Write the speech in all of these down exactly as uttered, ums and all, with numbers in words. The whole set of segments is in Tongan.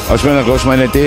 ʻOsi mai ʻena, ʻosi mai ʻena e tī.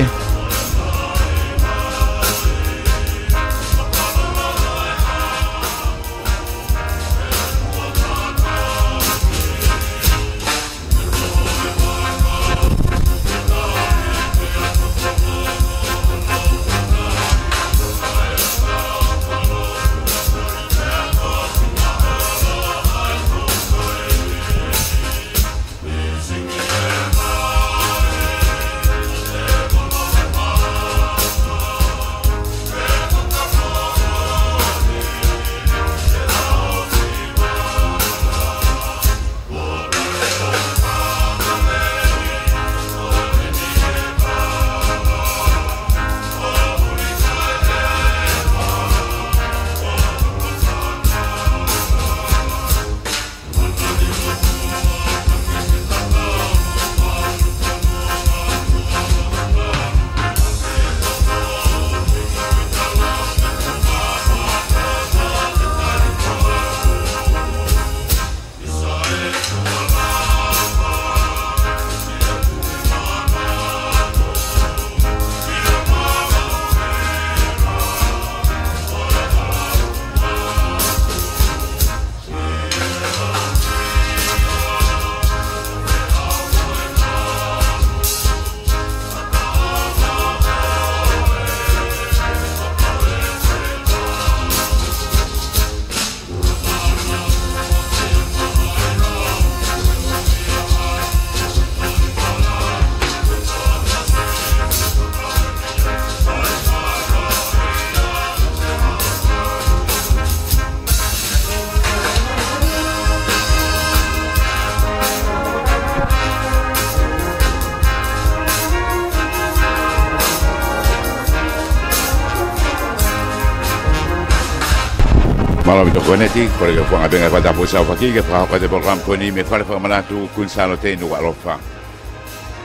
Mālō ʻaupito Koeneti, kole ke u fakapenga fata pusa fakake ke fakahoko atu e polokalama ko eni mei he Fale Fakamanatu Kuini Sālote ʻi Nukuʻalofa.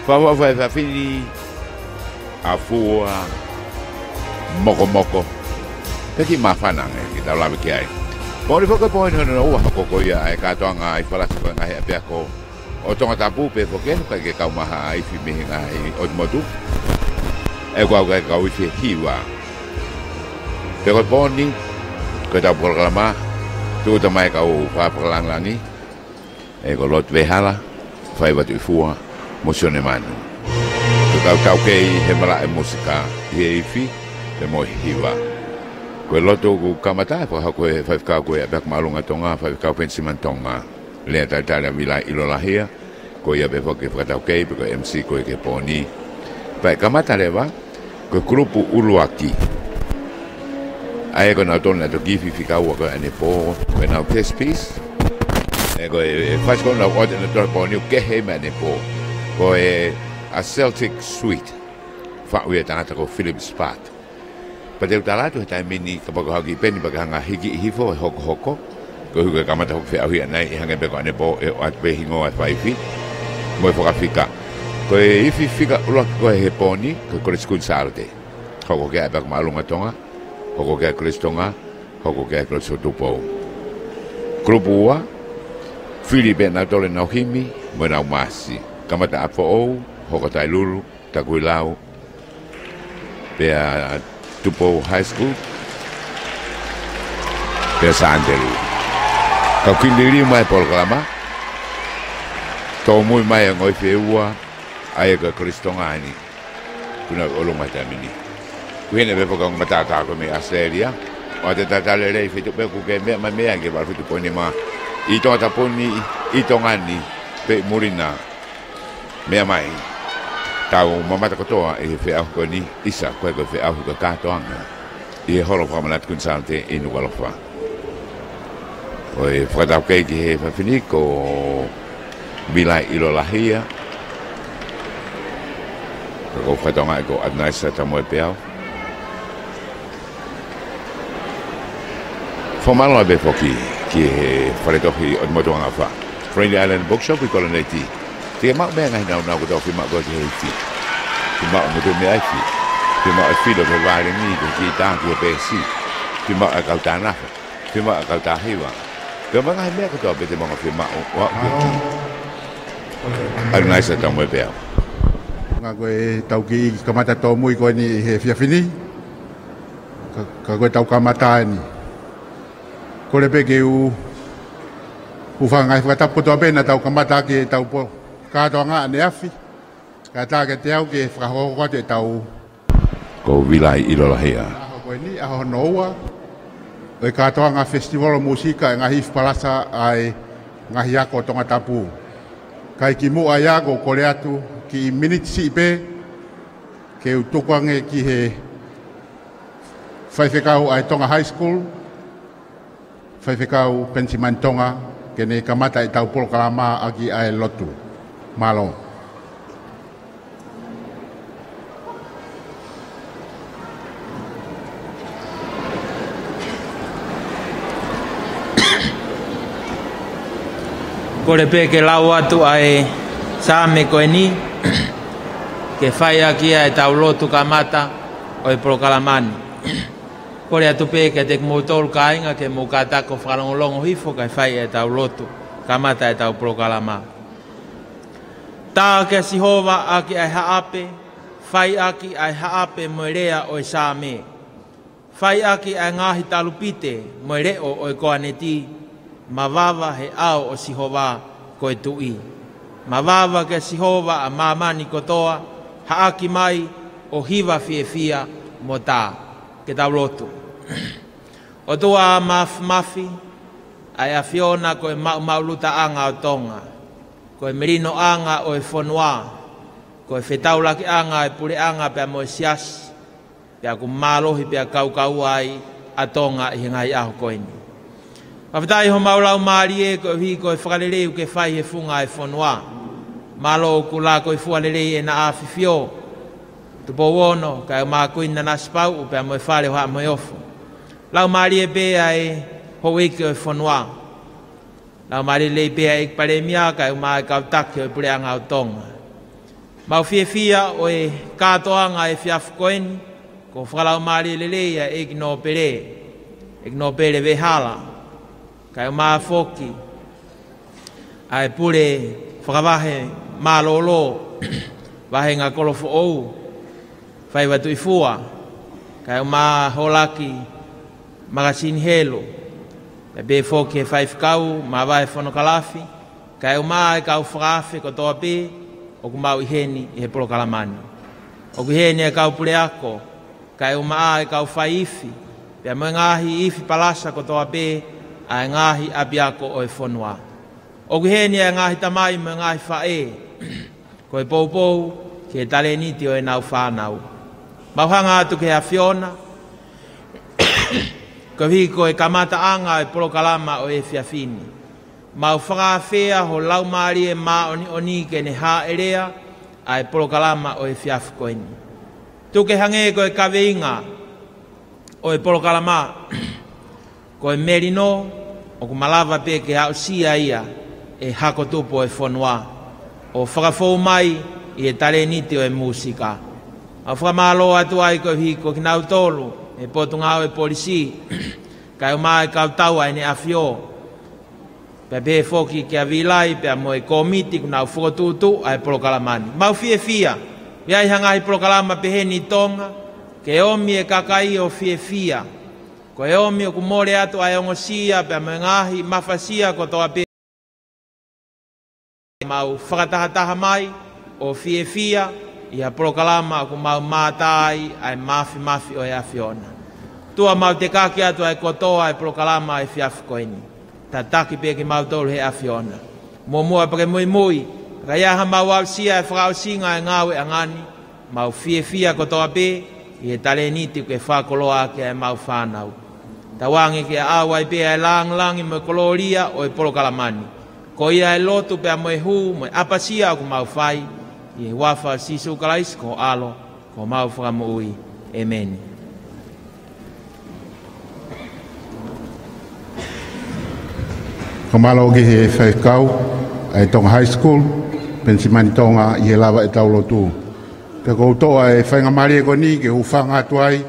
Fakaʻofoʻofa e efiafi ni, ʻa fua, mokomoko, pea kiʻi māfana ange ke tau lave ki ai. Pō ni foki ko e pō hono ua hoko ko ia ʻa e kātoanga ʻi Falasa ko e ngaahi ʻapiako ʻo Tongatapu pē foki ʻoku ʻikai ke kau mai ha ifi mei he ngaahi ʻotu motu. ʻOku ʻikai ke kau ifi ʻe hiva. Pea ko e pō ni, ko ʻetau polokalama, tūʻuta mai e kau fakalangilangi, ʻa ia ko Lotu Vehala, Faiva Tuʻifua, mo Sione Manu. Ko e kau taukei he malaʻe mūsika, ʻi he ifi, pea mo e hiva. Ko e lotu ʻoku kamata ʻe fakahoko ʻe he faifekau ko e ʻApiako Māʻolunga Tonga, Faifekau Penisimani Tonga. Lea talitali ʻa Vilai ʻIlolahia, ko ia pē foki e fakataukei, pe ko e M C ko ia ki he pō ni. Pea ʻe kamata leva, ko e kulupu ʻuluaki. ʻA ia ko nautolu naʻe toki ifi fika ua ko ē ʻanepō, ko ʻenau test piece. ʻA ia ko e, e fasi ko ē naʻa nau ʻoatu ʻe nautolu he pō ni ʻoku kehe ia mei ʻanepō. Ko e A Celtic Suite. Faʻu ia ʻe he tangata ko Philip Spark. Pea te u tala atu he taimi ni kapau ko ha kiʻi peni pea ke hanga hiki ʻi hifo e hokohoko. Koeʻuhi ko e kamata hoku feʻauhi ʻanai ʻi hangē pē ko ʻanepō ʻe ʻoatu pē hingoa e faifi mo e fakafika. Ko e ifi fika ʻuluaki ko ē he pō ni, ko e Kolisi Kuini Sālote. Hoko ki ai ʻApiako Māʻolunga Tonga, hoko ki ai Kolisi Tonga, hoko ki ai Kolisi ʻo Tupou. Kulupu ua, fili pē nautolu ʻenau himi mo ʻenau masi. Kamata ʻApifoʻou, hoko Tailulu, Takuilau, pea Tupou High School, pea Sandelu. Kau kiʻi liliu mai e polokalama, tōmui mai e ongo ifi ʻe ua, ʻa ia ko e Kolisi Tonga ni. Kuo nau ʻolunga he taimi ni. Ko ʻene pē foki e ongo matātā ko ē mei ʻAositelēlia. ʻOatu e talitali lelei, feituʻu pē ʻoku ke meʻa mai mei ai ki he valu fitu poini nima. ʻI Tongatapu ni, ʻi Tonga ni, pea ʻi muli na. Meʻa mai, tau mamata kotoa ʻi he feʻauhi ko eni, ʻisa, ko e, ko e feʻauhi ko e kātoanga ʻi he Holo Fakamanatu Kuini Sālote ʻi Nukuʻalofa. Ko e fakataukei ki he efiafi ni ko Vilai ʻIlolahia. Ko e kau fakataungaʻi ko ʻAtunaisa Tamoepeau. Fakamālō pē foki ki he Fale Tohi ʻo Motuʻanga Fā, Friendly Island Bookshop ʻi Kolonelai. Te ke maʻu mei ai e ngaahi nāunau kotoa, fiemaʻu koe ki he ifi, fiemaʻu e ngutu meʻa ifi, fiemaʻu e filo ki he vāleni, ki he kitā, ki he peesi, fiemaʻu e kau tā nafa, fiemaʻu e kau tā hiva. Pea mo e ngaahi meʻa kotoa pē te mou fiemaʻu, ʻo aʻu ki he ʻAtunaisa Tamoepeau. Ngā ko e tau kiʻi kamata tōmui ko eni he efiafi ni. Ka, ka ko e tau kamata eni. Kole pē ke u, u fakaʻaongaʻi e fakatapu kotoa pē naʻa tau kamata ʻaki e tau pō kātoanga ʻaneafi. Kae ʻatā kiate au ke fakahoko atu e tau. Ko Vilai ʻIlolahia. ʻAho ko eni, ʻaho hono ua ʻo e kātoanga festival ʻo e mūsika ʻa e ngaahi ifi Falasa ʻa e ngaahi ako ʻo Tongatapu. Kae kimuʻa ia ʻoku ou kole atu kiʻi miniti siʻi pē ke u tuku ange ki he faifekau ʻa e Tonga High School, Faifekau Penisimani Tonga, ke ne kamata e tau polokalama ʻaki ʻa e lotu. Mālō. Kole pē ke lau atu ʻa e Saame ko eni, ke fai ʻaki ʻa e tau lotu kamata ʻo e polokalama ni. Kole atu pē kiate kimoutolu kāinga ke mou kātaki ʻo fakalongolongo hifo kae fai e tau lotu kamata e tau polokalama. Tā kia Sihova ʻaki ʻa e haʻape, fai ʻaki ʻa e haʻape mo e lea ʻo e Saame. Fai ʻaki ʻa e ngaahi talupite mo e leʻo ʻo e koaneti, mavava he ʻao ʻo Sihova ko e Tuʻi. Mavava kia Sihova ʻa māmani kotoa, haʻaki mai ʻo hiva fiefia mo tā. Ke tau lotu. ʻOtua Māfimafi, ʻa e ʻAfiona ko e maʻumaʻulutaʻanga ʻo Tonga, ko e melinoʻanga ʻo e fonua, ko e fetaulakiʻanga ʻo e puleʻanga pea mo e siasi, pea ʻoku mālohi pea kaukaua ai ʻa Tonga ʻi he ngaahi ʻaho ko eni. Fakafetaʻi homau laumālie koeʻuhi ko e fakalelei ʻoku ke fai he funga ʻo e fonua. Mālō ʻoku lākoifua lelei ʻEna ʻAfifio, Tupou Ono, kae ʻumaʻā Kuini Nanasipauʻu pea mo e Fale ʻo Haʻa Moheofo. Laumālie pē ʻa e houʻeiki ʻo e fonua. Laumālie lelei pē ʻa e ʻEiki Palēmia, kae ʻumaʻā e kau taki ʻo e Puleʻanga ʻo Tonga. Mau fiefia ʻo e kātoanga ʻo e efiafi ko eni, ko e fakalaumālie lelei ʻa e ʻEiki Nōpele, ʻEiki Nōpele Veʻehala, kae ʻumaʻā foki ʻa e Pule Fakavahe Mālōlō, Vahenga Kolofoʻou, Faiva Tuʻifua, kae ʻumaʻā Hōlaki Makasini Helu, pea pehē foki e faifekau, māvae fonokalafi, kae ʻumaʻā e kau fakaafe kotoa pē ʻoku mau ʻi heni ʻi he polokalama ni. ʻOku ʻi heni e kau puleako, kae ʻumaʻā e kau faiifi, pea mo e ngaahi ifi palasa kotoa pē ʻa e ngaahi ʻapiako ʻo e fonua. ʻOku ʻi heni e ngaahi tamai mo e ngaahi faʻē, ko e poupou ki he talēniti ʻo ʻenau fānau. Mau hanga atu ki he ʻAfiona, koeʻuhi ko e kamataʻanga ʻo e polokalama ʻo e efiafi ni. Mau fakaafeʻi ho Laumālie Māʻoniʻoni ke ne hāʻelea ʻa e polokalama ʻo e efiafi ko eni. Tuku ke hangē ko e kaveinga ʻo e polokalama, ko e melino ʻoku malava pē ke aʻusia ia ʻe he hako tupu ʻo e fonua, ʻo fakafou mai ʻi he talēniti ʻo e mūsika. Mau fakamālō atu ai koeʻuhi ko kinautolu he Potungāue Polisi, kae ʻumaʻā e kau tau ʻa ʻEne ʻAfio, pea pehē foki kia Vilai, pea mo e kōmiti kuo nau fokotuʻutuʻu ʻa e polokalama ni. Mau fiefia, ʻi ai ha ngaahi polokalama pehē ni ʻi Tonga, ke ʻomi e kakai ʻo fiefia. Ko e ʻomi ʻoku mole atu ʻa e ongosia, pea mo e ngaahi mafasia kotoa pē. Mau fakatahataha mai ʻo fiefia ʻi ha polokalama ʻoku mau mātā ai ʻa e māfimafi ʻo e ʻAfiona. ʻOtua, mau tekaki atu ʻa e kotoa ʻa e polokalama ʻo e efiafi ko eni. Tataki pē kimautolu ʻe he ʻAfiona. Muʻomuʻa pea ke muimui, ka ʻi ai ha mau aʻusia e fakaʻosinga ʻa e ngāueʻanga ni, mau fiefia kotoa pē ʻi he talēniti ʻoku ke fakakoloa ʻaki ʻa ʻemau fānau. Tauange ke ʻaʻau ai pē ʻa e lāngilangi mo e kolōlia ʻo e polokalama ni. Ko ia ʻa e lotu pea mo e hū mo e ʻapasia ʻoku mau fai, ʻi he huafa ʻo Sīsū Kalaisi ko ho ʻAlo, ko homau Fakamoʻui. ʻĒmeni. Fakamālō ki he faifekau ʻa e Tonga High School, Penisimani Tonga, ʻi he lava ʻetau lotu. Pea ʻoku ou toʻo ʻa e faingamālie ko eni ke u hūfanga atu ai,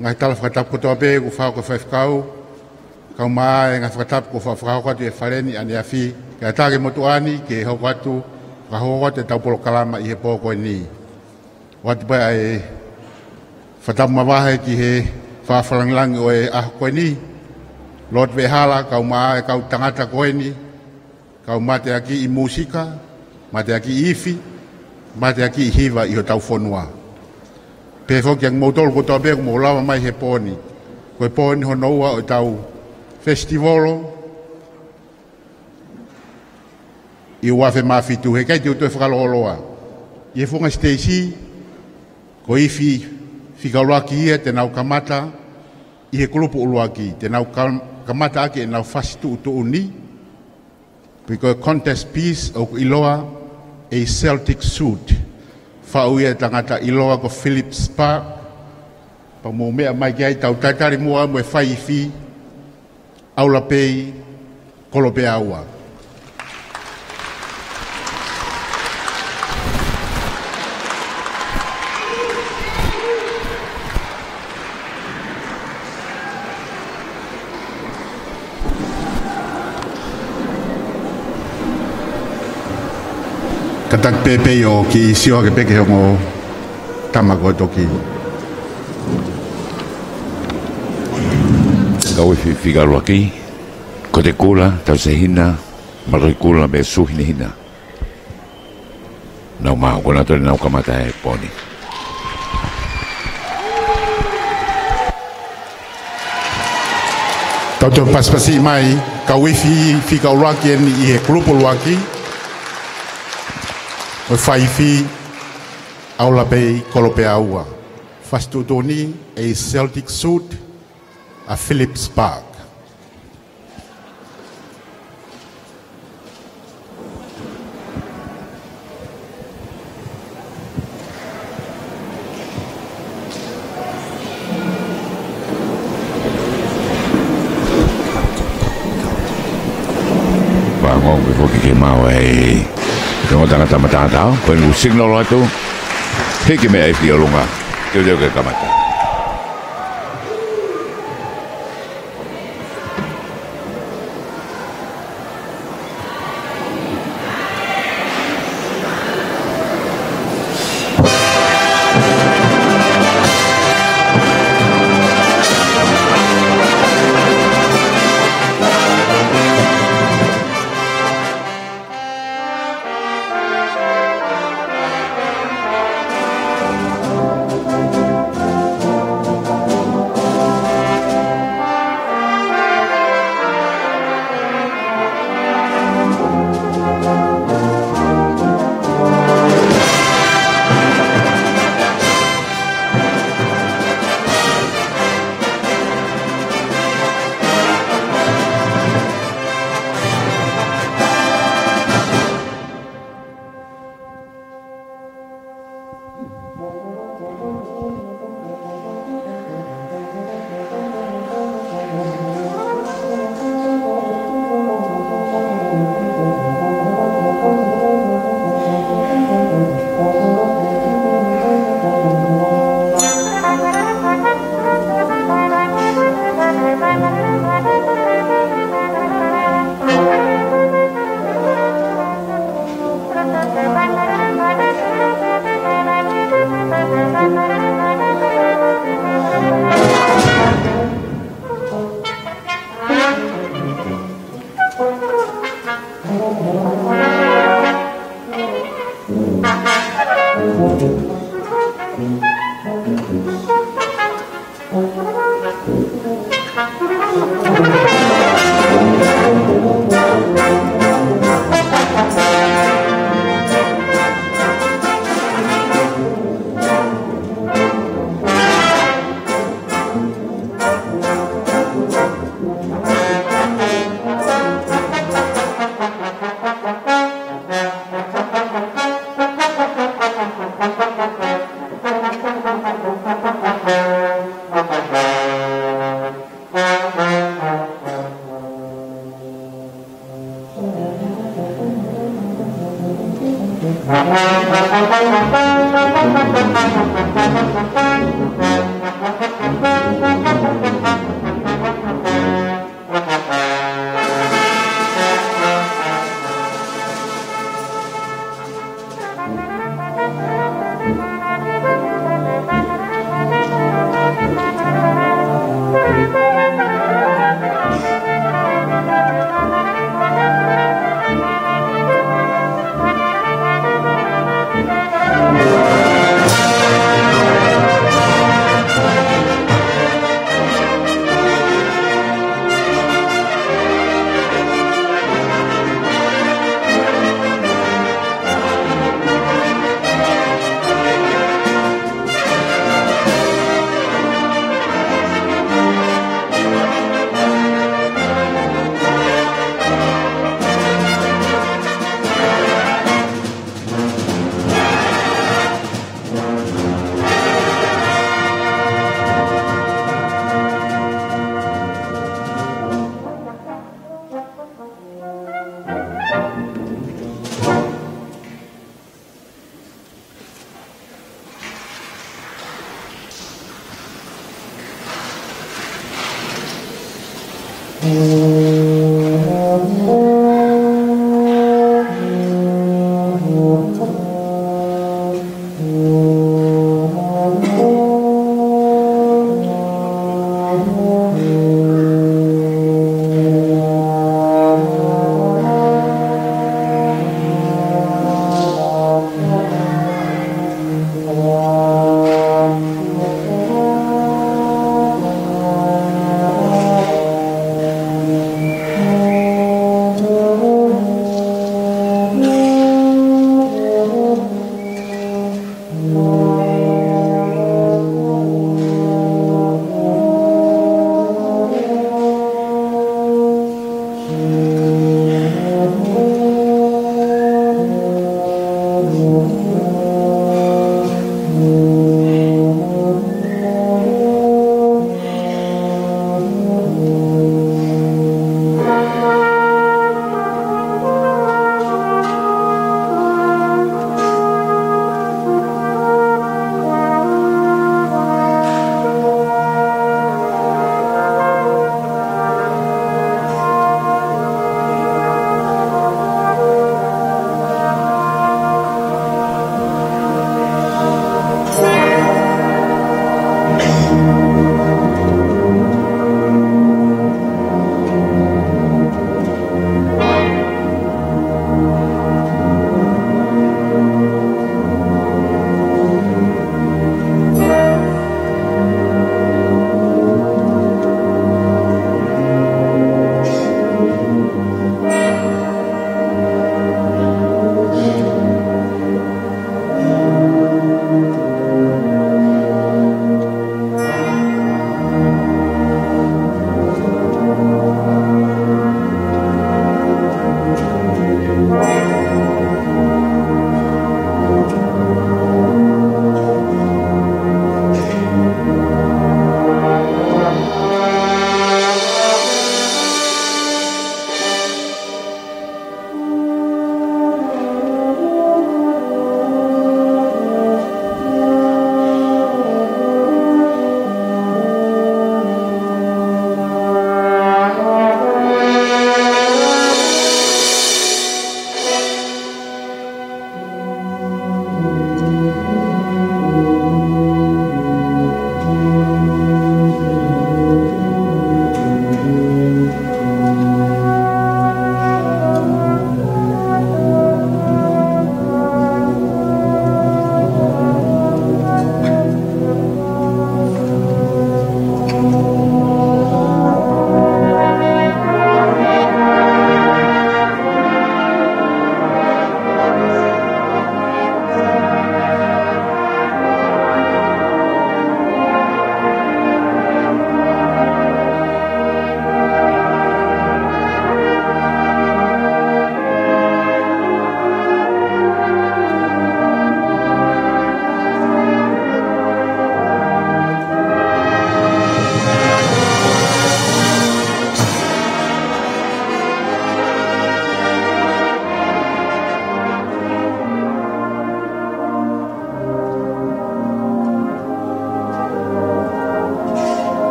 ngaahi tala fakatapu kotoa pē kuo fakahoko ʻe he faifekau, kae ʻumaʻā e ngaahi fakatapu kuo fa-, fakahoko atu ʻe he Fale ni ʻaneafi, kae ʻatā ki he motuʻa ni ke hoko atu, fakahoko atu ʻetau polokalama ʻi he pō ko eni. ʻOatu pē ʻa e fakatapu mavahe ki he fakalāngilangi ʻo e ʻaho ko eni, Lord Veʻehala, kae ʻumaʻā e kau tangata ko eni, kau mateakiʻi mūsika, mateakiʻi ifi, mateakiʻi hiva ʻi hotau fonua. Pehē foki kia kimoutolu kotoa pē kuo mou lava mai he pō ni. Ko e pō eni hono ua ʻo ʻetau festivolo ʻi he ua afe mā fitu, heʻikai te u toe fakalōloa. ʻI he funga siteisi, ko e ifi fika ʻuluaki ia te nau kamata ʻi he kulupu ʻuluaki, te nau kam-, kamata ʻaki ʻenau fasi tuʻutuʻuni, pea ko e contest piece ʻoku ʻiloa A Celtic Suit. Faʻu ia ʻe he tangata ʻiloa ko Philip Spark, pea mou meʻa mai ki ai, tau talitali muʻa mo e fai ifi, ʻAulapei Kolopeaua. Kātaki pē pea ʻoku ke sio hake pē ki he ongo tama ko e toki. Kau ifi fika ʻuluaki, Kote Kula, Tausi Hina, Maloi Kula, mo Suhinehina. Nau maʻu, ko nautolu ʻenau kamata he pō ni. Tau toe pasipasi mai, kau ifi fika ʻuluaki eni ʻi he kulupu ʻuluaki, ʻo e fai ifi ʻAulapei Kolopeaua. Fasi tuʻutuʻuni, A Celtic Suit, ʻa Philip Spark. Pea ongoongo foki ke maʻu ai e ongo tangata mataotao, ko eni ʻoku signal atu, hiki mei ʻapi ʻolunga, teuteu ke kamata.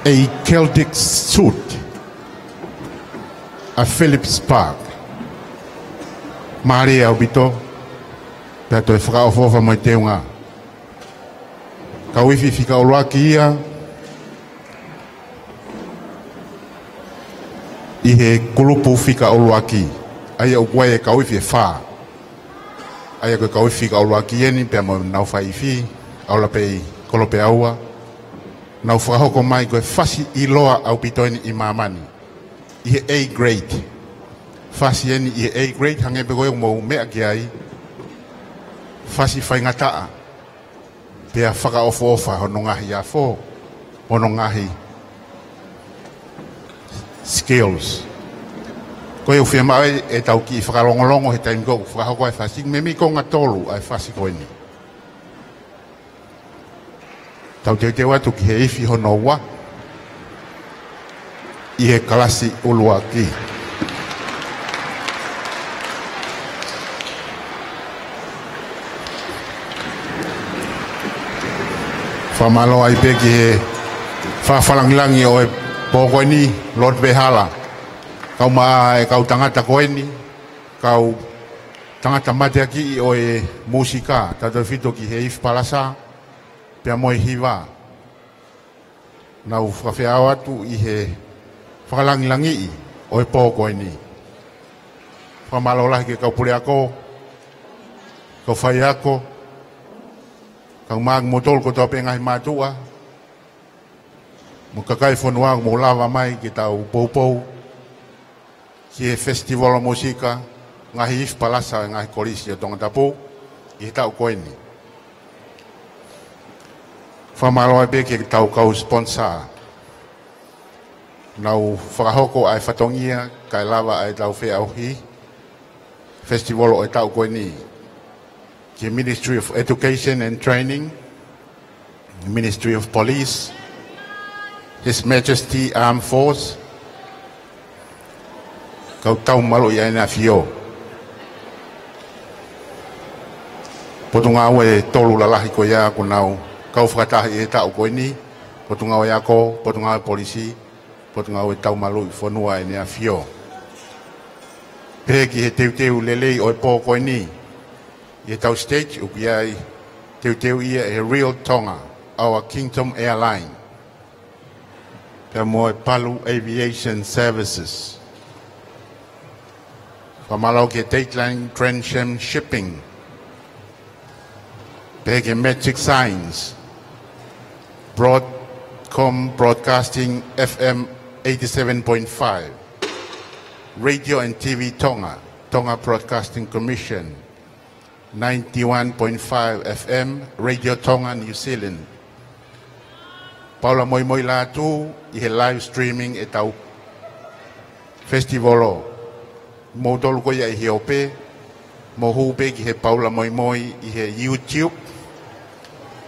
A Celtic suit ʻa Phillips Park. Mālie ʻaupito, pea toe fakaʻofoʻofa mo e teunga. Kau ifi fika ʻuluaki ia ʻi he kulupu fika ʻuluaki. ʻA ia ʻoku ʻi ai e kau ifi ʻe fā. ʻA ia ko e kau ifi fika ʻuluaki eni pea mo ʻenau fai ifi, ʻAula pē ʻi Kolopeaua. Nau fakahoko mai ko e fasi ʻiloa ʻaupito eni ʻi māmani. ʻI he A grade. Fasi eni ʻi he A grade, hangē pē ko ia ʻoku mou meʻa ki ai. Fasi faingataʻa. Pea fakaʻofoʻofa hono ngaahi afo, hono ngaahi skills. Ko ia ʻoku fiemaʻu ai ʻetau kiʻi fakalongolongo he taimi ko ē ʻoku fakahoko ai e fasi, meimei konga tolu ʻa e fasi ko eni. Tau teuteu atu ki he ifi hono ua ʻi he kalasi ʻuluaki. Fakamālō ai pē ki he fakafalangilangi ʻo e pō ko eni, Lord Vehala. Kau mai e kau tangata ko eni, kau tangata mateakiʻi ʻo e mūsika, tautefito ki he ifi palasa, pea mo e hiva. Nau fakafeʻao atu ʻi he fakalangilangiʻi ʻo e pō ko eni. Fakamālō lahi ki he kau puleako, kau faiako, kau maʻa kimoutolu kotoa pē ngaahi mātuʻa, mo e kakai e fonua ʻoku mou lava mai ke tau poupou ki he festival ʻo e mūsika, ngaahi ifi palasa ʻo e ngaahi kolisi ʻo Tongatapu ʻi he taʻu ko eni. Fakamālō ai pē ki he tau kau sponsor. Nau fakahoko ʻa e fatongia kae lava ʻa e tau feʻauhi festival ʻo e taʻu ko eni. Ki he Ministry of Education and Training, Ministry of Police, His Majesty Armed Force, kau taumaluʻi ʻa ʻEne ʻAfio. Potungāue ʻe tolu lalahi ko ia ʻoku nau kau fakataha ʻi he taʻu ko eni, Potungāue Ako, Potungāue Polisi, Potungāue Taumaluʻi Fonua ʻa ʻEne ʻAfio. Pehē ki he teuteu lelei ʻo e pō ko eni, ʻi he tau stage ʻoku ʻi ai teuteu ia ʻe he Real Tonga, Our Kingdom Airline, pea mo e Palu Aviation Services. Fakamālō ki he Dateline Drensham Shipping, pehē ki he Magic Signs, Broadcom Broadcasting F M eighty-seven point five, Radio and T V Tonga, Tonga Broadcasting Commission, ninety-one point five F M, Radio Tonga New Zealand. Paula Moimoi Lātū ʻi he live streaming ʻetau festival. Moutolu ko ia ʻi he ope, mou hū pē ki he Paula Moimoi ʻi he YouTube,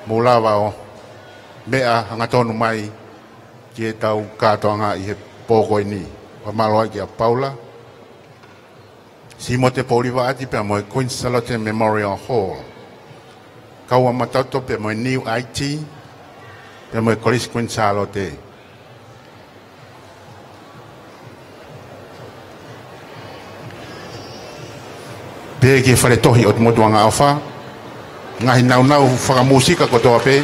mou lava ʻo meʻa hangatonu mai ki heʻetau kātoanga ʻi he pō ko eni. Fakamālō ai kia Paula. Simote Poulivaʻati pea mo e Queen Salote Memorial Hall. Kauamatoto pea mo e New I T, pea mo e Kolisi Kuini Sālote. Pea ki he Fale Tohi ʻOtu Motu Angaʻofa, ngaahi nāunau fakamūsika kotoa pē,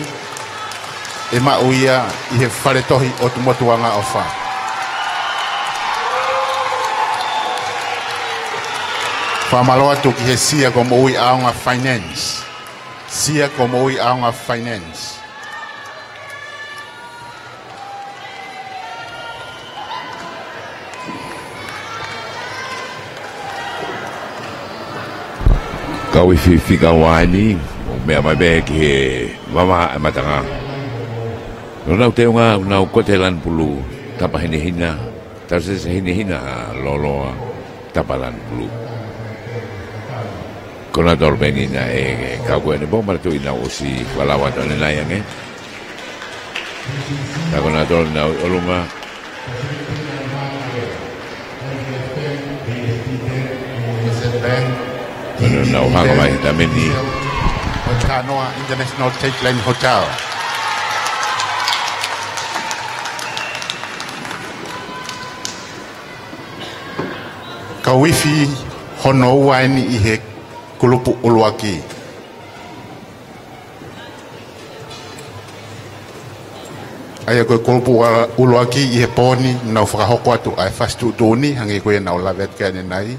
ʻe maʻu ia ʻi he Fale Tohi ʻOtu Motu Angaʻofa. Fakamālō atu ki he Sia ko Moʻui ʻAonga Finance. Sia ko Moʻui ʻAonga Finance. Kau ifi fika ua eni, ʻo meʻa mai pē ki he vavā ʻa e matanga. Ko ʻenau teunga, ʻenau kote lanu pulū, tapa hinehina, tausese hinehina, lōloa, tapa lanu pulū. Ko ʻenau tolo pē eni naʻe kau ko eni pō, manatuʻi naʻa ku ʻosi fakalava atu ʻanenai ange. Ka ko ʻenau tolo ʻi ʻolunga. Ko ʻenau hanga mai he taimi ni. Hotel Noa International Tate Lane Hotel. Kau ifi hono ua eni ʻi he kulupu ʻuluaki. ʻA ia ko e kulupu ua-, ʻuluaki ʻi he pō ni, nau fakahoko atu ʻa e fasi tuʻutuʻuni, hangē ko ia naʻa ku lave atu ki ai ʻanenai,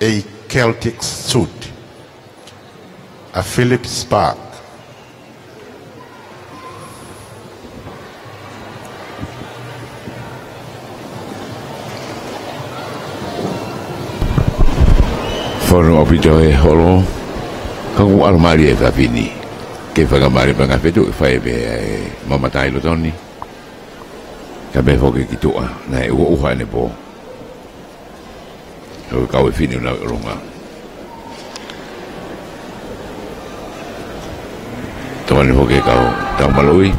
a Celtic suit, a Philip Sparke. Fonu ʻaupito e holo, ka kuo ʻalu mālie e efiafi ni. Ke fakamālie pē ngaahi fetuʻu ʻe fai pē ʻe he mamata ʻi loto ni. Ka pehē foki ki tuʻa, naʻe ʻuha ʻuha ʻene pō. Ko e kau ifi ni ʻoku nau ʻi ʻolunga. Tokoni foki e kau tau maluʻi.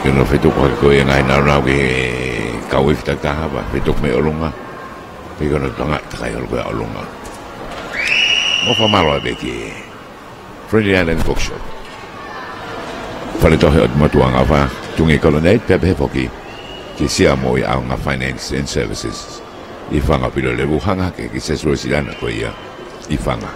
Ke nau fetuku hake ko ia ngaahi nāunau ki he kau ifi takitaha pea fetuku mei ʻolunga. Pea ko ʻenau tanga takai holo ko ia ʻolunga. Mo fakamālō pē ki Friendly Island Bookshop. Fale Tohi ʻOtu Motu Angaʻofa, Tungi Kolonate, pea pehē foki ki Sia Moʻui ʻAonga Finance and Services. ʻI Fanga, Pilolevu, hanga hake ki Siasi Uēsiliana ko ia ʻi Fanga.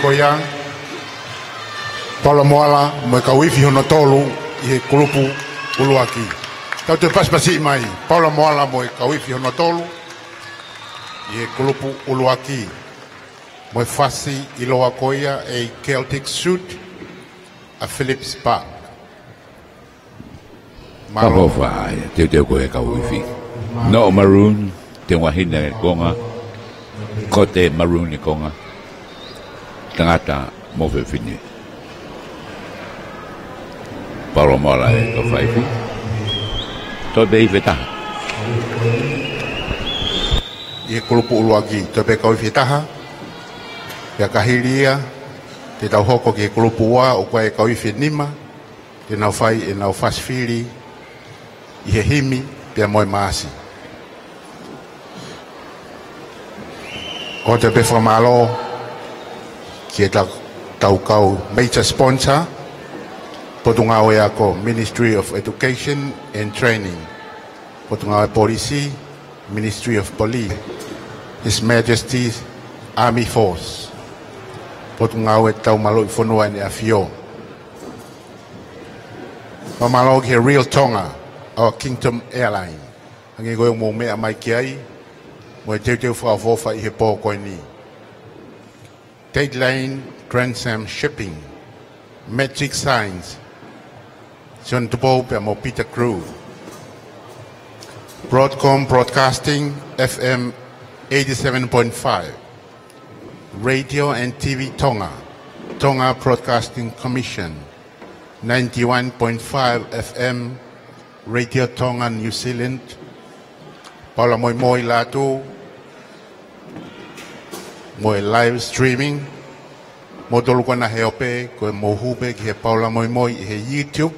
Ko ia, Paula Moala mo e kau ifi hono tolu ʻi he kulupu ʻuluaki. Tau toe pasipasi mai, Paula Moala mo e kau ifi hono tolu ʻi he kulupu ʻuluaki. Mo e fasi ʻiloa ko ia ʻa e Celtic Suit ʻa Phillips Park. Mālō. Papa fai, teuteu ko e kau ifi. Noʻo maroon, teunga hina e konga. Kote maroon e konga. Tangata mo fefine. Paula Moala e kau faifi. Toe pē ifi ʻe taha. ʻI he kulupu ʻuluaki, toe pē kau ifi ʻe taha. Pea ka hili ia, te tau hoko ki he kulupu ua, ʻoku ʻi ai e kau ifi ʻe nima. Te nau fai ʻenau fasi fili ʻi he himi pea mo e maasi. ʻOatu pē fakamālō ki he tau, tau kau major sponsor, Potungāue Ako, Ministry of Education and Training, Potungāue Polisi, Ministry of Police, His Majesty's Army Force, Potungāue Tau Maluʻi Fonua ʻEne ʻAfio. Fakamālō ki he Real Tonga, Our Kingdom Airline. Hangē ko ia ʻoku mou meʻa mai ki ai, mo e teuteu fakaʻofoʻofa ʻi he pō ko eni. Dateline, Transam Shipping, Magic Signs, John Tupou pea mo Peter Crew. Broadcom Broadcasting, F M eighty-seven point five. Radio and T V Tonga, Tonga Broadcasting Commission, ninety-one point five F M, Radio Tonga New Zealand, Paula Moimoi Lātū, mo e live streaming, mo tolu ko ena he ope, ko e mou hū pē ki he Paula Moimoi ʻi he YouTube,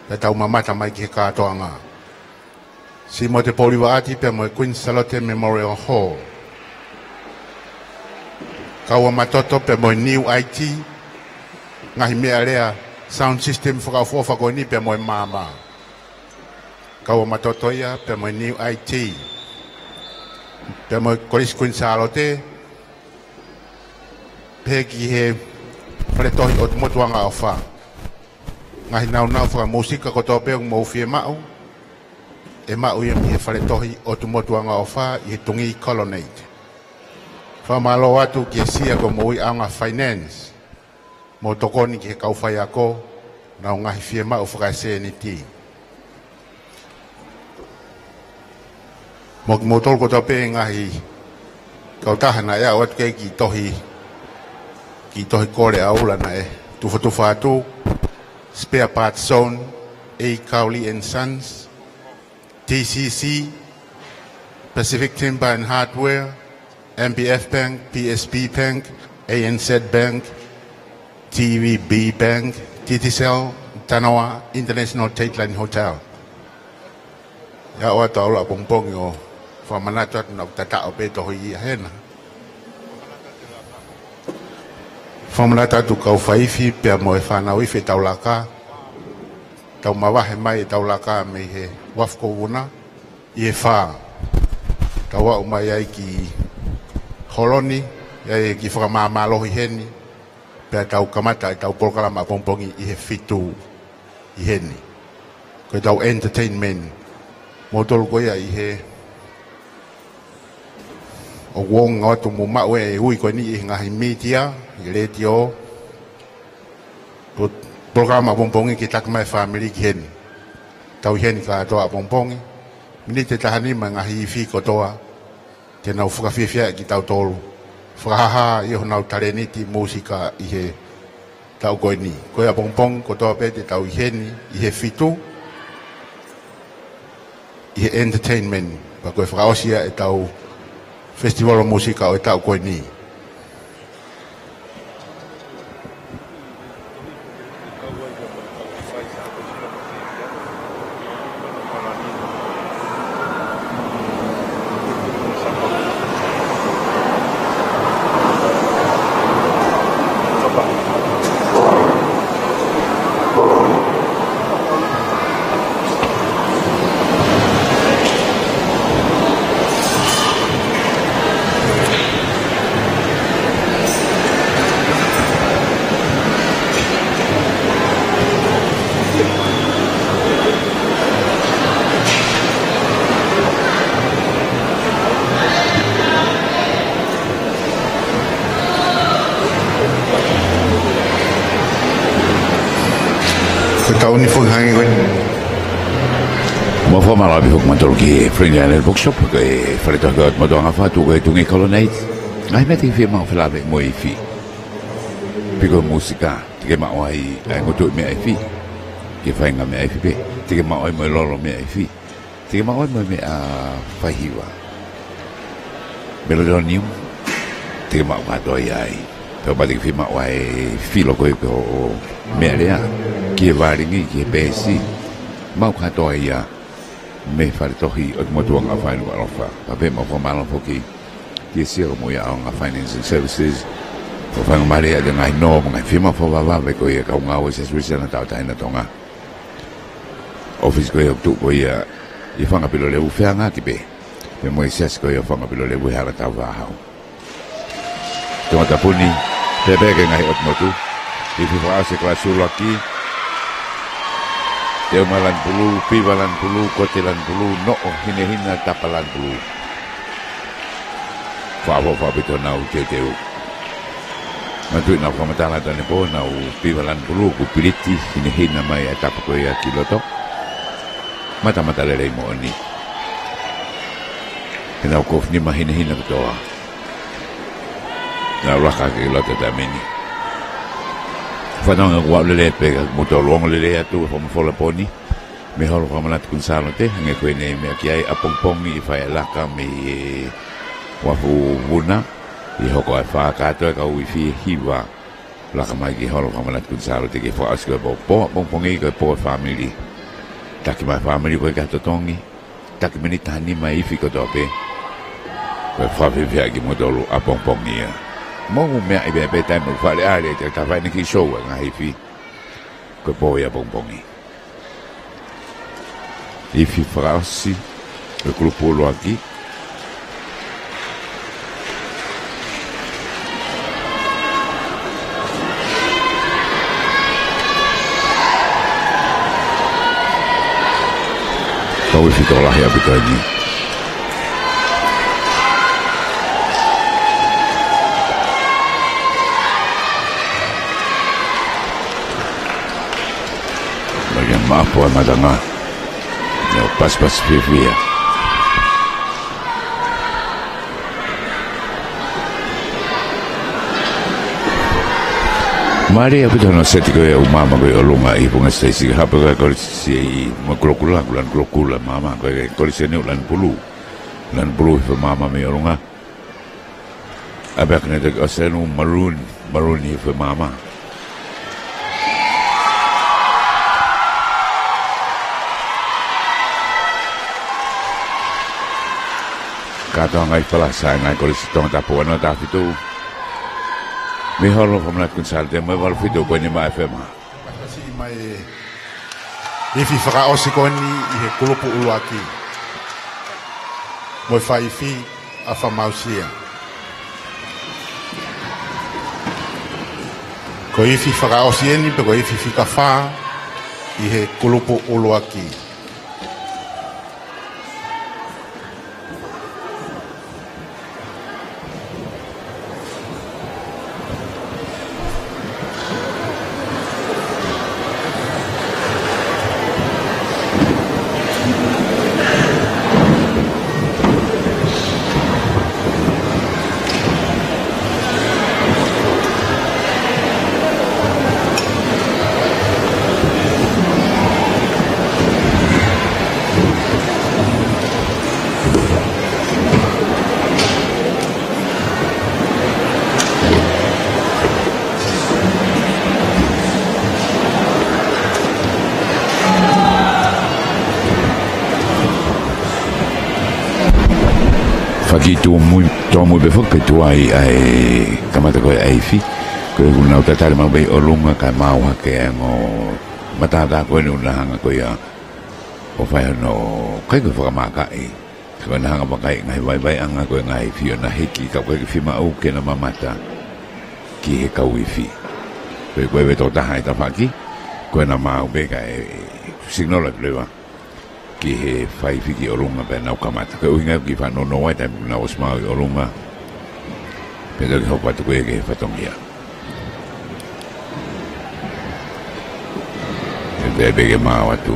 pea tau mamata mai ki he kātoanga. Simote Poulivaʻati pea mo e Queen Salote Memorial Hall. Kaua Matoto pea mo e New I T, ngaahi meʻalea sound system fakaʻofoʻofa ko eni pea mo e maama. Kaua Matoto ia pea mo e New I T. Pea mo e Kolisi Queen Salote, pehē ki he Fale Tohi ʻOtu Motu Angaʻofa. Ngaahi naunau fakamūsika kotoa pē ʻoku mou fiemaʻu, ʻe maʻu ia mei he Fale Tohi ʻOtu Motu Angaʻofa ʻi he Tungī Colonnade. Fakamālō atu ki he Sia ko e Moʻui ʻAonga Finance, mo tokoni ki he kau faiako, ʻenau ngaahi fiemaʻu fakaesēniti. Mo kimoutolu kotoa pē ngaahi kautaha naʻe aʻu atu ki he kiʻi tohi, kiʻi tohi kole ʻaʻaku naʻe tufatufa atu, Spare Parts Zone, A Cowley and Sons, T C C, Pacific Timber and Hardware, M B F Bank, P S B Bank, A N Z Bank, T V B Bank, Digicel, Tanoa International Dateline Hotel. ʻIo, ʻoatu ʻaʻaku ʻapongipongi ʻo fakamanatu atu naʻa ku tataʻo pē tohi ia hena. Fakamanatu atu kau faifi pea mo e fānau ifi ʻetau laka. Tau mavahe mai ʻetau laka mei he uafu ko Vuna ʻi he fā. Tau aʻu mai ai ki Holoni, ʻi ai e kiʻi fakamāmālohi heni, pea tau kamata ʻetau polokalama ʻapongipongi ʻi he fitu ʻi heni. Ko ʻetau entertainment. Moutolu ko ia ʻi he ʻoku ongo atu mo maʻu e ui ko eni ʻi he ngaahi mītia, ʻi he letiō, ko e polokalama ʻapongipongi ke taki mai e fāmili ki heni. Tau ʻi heni kātoa ʻapongipongi. Miniti ʻe taha nima e ngaahi ifi kotoa te nau fakafiefia kitautolu. Fakahāhā ʻi honau talēniti mūsika ʻi he taʻu ko eni. Ko ia ʻapongipongi kotoa pē te tau ʻi heni, ʻi he fitu, ʻi he entertainment. Pea ko e fakaʻosi ia ʻetau festival ʻo e mūsika ʻo e taʻu ko eni. Tau ni foki hangē ko eni. Mou fakamālō ʻaupito foki kimautolu ki he Friendly Island Bookshop, ko e fale tohi ko ē ʻo e Motuʻanga Fā, tuku ko ē ʻi Tuʻi Kolonate. Ngaahi meʻa te ke fiemaʻu felāveʻi mo e ifi. Pe ko e mūsika, te ke maʻu ai ʻa e ngutu meʻa ifi. Ke fai ha meʻa ifi pē. Te ke maʻu ai mo e lolo meʻa ifi. Te ke maʻu ai mo e meʻa faihiva. Melotonio, te ke maʻu kātoa ia ai. Pea ʻoua te ke fiemaʻu ʻa e filo ko ē ki hoʻo meʻalea, ki he vālini, ki he peesi. Maʻu kātoa ia mei he fale tohi ʻo e Motuʻanga Fā ʻi Nukuʻalofa. Pea pehē mo e fakamālō foki ki he Siakamui ʻAonga Financing Services. Ko e faingamālie ʻa e ngaahi nō, mo e ngaahi fiemaʻu fakavavevave ko ia ʻa e kau ngāue Siasi Uēsiliana Tauʻatāina ʻo Tonga. ʻOfisi ko ia ʻoku tuʻu ko ia ʻi Fanga Pilo Levu, feangaʻaki pē pea mo e siasi ko ia ʻo Fanga Pilo Levu he hala Tauvaʻahau. Tongatapu ni, pehē pē ki he ngaahi ʻotu motu. Ifi fakaʻosi e kalasi ʻuluaki. Teuma Lanipulū, Piva Lanipulū, Kote Lanipulū, Noʻo Hinehina, Tapa Lanipulū. Fakaʻofoʻofa ʻaupito honau teuteu. Manatuʻi naʻa ku fakamatala atu anepō, naʻa ku Piva Lanipulū, kuo piliti hinehina mai ʻa e tapa ko ia ki loto. Matamata lelei moʻoni. He naʻa ku kofu nima hinehina kotoa. Naʻa ku laka ki loto he taimi ni. Fanongo, ʻoku ou lele pē ka mou ongoongo lelei atu, fakamolemole pē ni. Mei he holo fakamanatu Kuini Sālote, hangē ko eni ʻoku meʻa ki ai, ʻapongipongi ʻe fai e laka mei he uafu vuna, ʻe hoko ʻa e fā kātoa e kau ifi ʻe hiva. Laka mai ki he holo fakamanatu Kuini Sālote ke fakaʻosi ko e pō, pō ʻapongipongi ko e pō ʻo e fāmili. Taki mai e fāmili ko ē ki ha totongi, taki miniti taha nima e ifi kotoa pē. Ko e fakafiefia kimoutolu ʻapongipongi ia. Mou meaʻi pē pē taimi ʻoku Fale Alea te ta fai ʻene kiʻi show ʻa e ngaahi ifi. Ko e pō ia ʻapongipongi. Ifi fakaʻosi ʻo e kulupu ʻuluaki. Kau ifi tokolahi ʻaupito eni. Lagi maʻapu ʻa e matanga. Naʻe pasipasi fiefia. Mālie ʻaupito hono seti ko ē ʻo e maama ko ē ʻi ʻolunga ʻi he funga siteisi, hape ko e kolisi ʻi Makulokula, Lanikulokula maama, ko e kolisi eni ʻo Lanipulū. Lanipulū ʻi he maama mei ʻolunga. ʻApiako ʻene toki ʻosi ʻa e maroon, maroon ʻi he maama. Kātoa ngaahi palasa ʻa e ngaahi kolisi Tongatapu ʻa e noa taha fitu. Mei he holo fakamanatu Kuini Sālote mo e valu fitu ko eni maʻa e F M. Pasipasi mai e ifi fakaʻosi ko eni ʻi he kulupu ʻuluaki. Mo e fai ifi ʻa Famausia. Ko e ifi fakaʻosi eni pe ko e ifi fika fā ʻi he kulupu ʻuluaki. Fakaʻi tōmui, tōmui pē foki pea tuai ʻa e kamata ko ē ʻa e ifi. Ko ʻeku nau tatali maʻu pē ʻi ʻolunga kae maʻu hake ʻa e ongo matātā ko eni ʻoku na hanga ko ia ʻo fai hono kai ko e fakamākaʻi. Ko ʻena hanga vakai ngaahi vaivaiʻanga ko e ngaahi ifi ʻo na hiki ka ʻoku ʻikai ke fiemaʻu ke na mamata ki he kau ifi. Pea ko e vetotaha ʻi tafaʻaki, ko ʻena maʻu pē kae signal atu leva ki he fai ifi ki ʻolunga pea nau kamata. Ko e ʻuhinga ia ʻoku ou fakanounou ai taimi ʻoku nau ʻosi maʻu ʻi ʻolunga. Pea toki hoko atu ko ē ki he fatongia. Pea pē ke maʻu atu.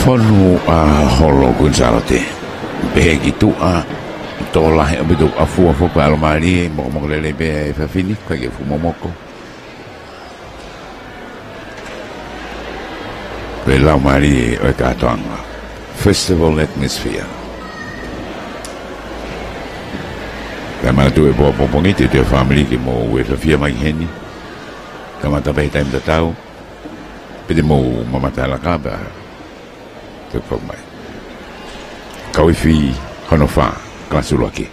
Fonu ʻa Holo Kuini Sālote. Pehē ki tuʻa. Tō lahi ʻaupito ʻa fua fua pea ʻalu mālie, mokomoko lelei pē ʻa e efiafi ni, ʻikai ke fuʻu momoko. Pea lau mālie ʻo e kātoanga. Festival atmosphere. Pea manatuʻi e pō pongipongi, te te fāmili ke mou efiafi mai heni. Kamata pē taimi tatau. Pea te mou mamata laka pea. Te pau mai. Kauifi hono fā, kalasi ʻuluaki.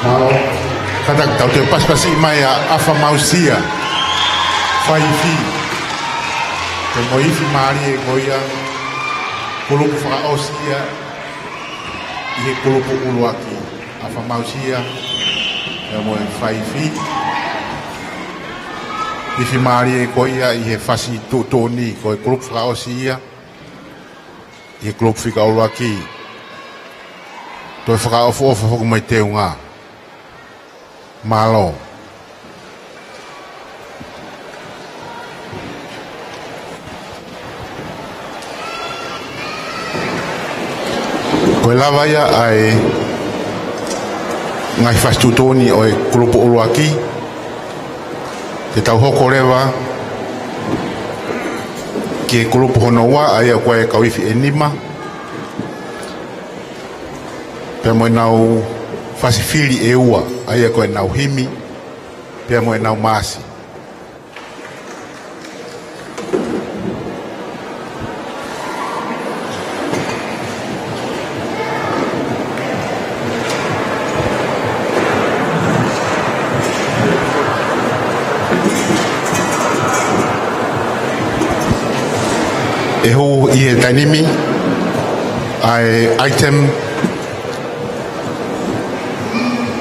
Kātaki tau toe pasipasi mai ʻa ʻAfa Mausia, faifi. Ko e moʻui fiemālie ko ia, kulupu fakaʻosi ia ʻi he kulupu ʻuluaki. ʻAfa Mausia, ia mo e faifi. Moʻui fiemālie ko ia ʻi he fasi tuʻutuʻuni, ko e kulupu fakaʻosi ia ʻi he kulupu fika ʻuluaki. Toe fakaʻofoʻofa foki mai teunga. Mālō. Ko e lava ia ʻa e ngaahi fasi tuʻutuʻuni ʻo e kulupu ʻuluaki. Te tau hoko leva ki he kulupu hono ua, ʻa ia ko e kau ifi ʻe nima. Pea mo ʻenau fasi fili ʻe ua, ʻa ia ko ʻenau himi, pea mo ʻenau maasi. ʻE hū ʻi he taimi ni ʻa e item,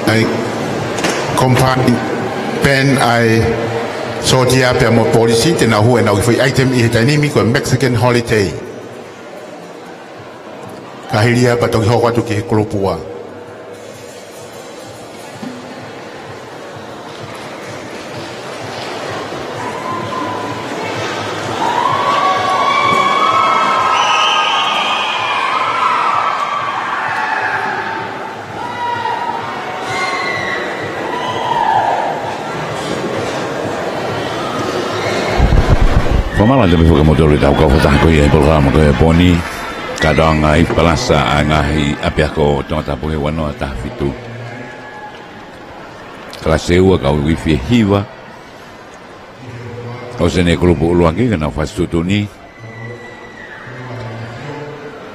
ʻa e company pen, ʻa e sōtia pea mo e polisi, te nau hū ʻenau kiʻi foʻi item ʻi he taimi ni, ko e Mexican Holiday. Ka hili ia pea toki hoko atu ki he kulupu ua. Fakamālō atu pē foki kimoutolu ʻetau kau fakataha ko ia ʻi he polokalama ko ia ʻo e pō ni. Kātoanga ʻi Palasa ʻa e ngaahi ʻapiako Tongatapu he ua noa taha fitu. Kalasi ua, kau ifi ʻe hiva. ʻOsi eni e kulupu ʻuluaki, ka nau fasi tuʻutuʻuni.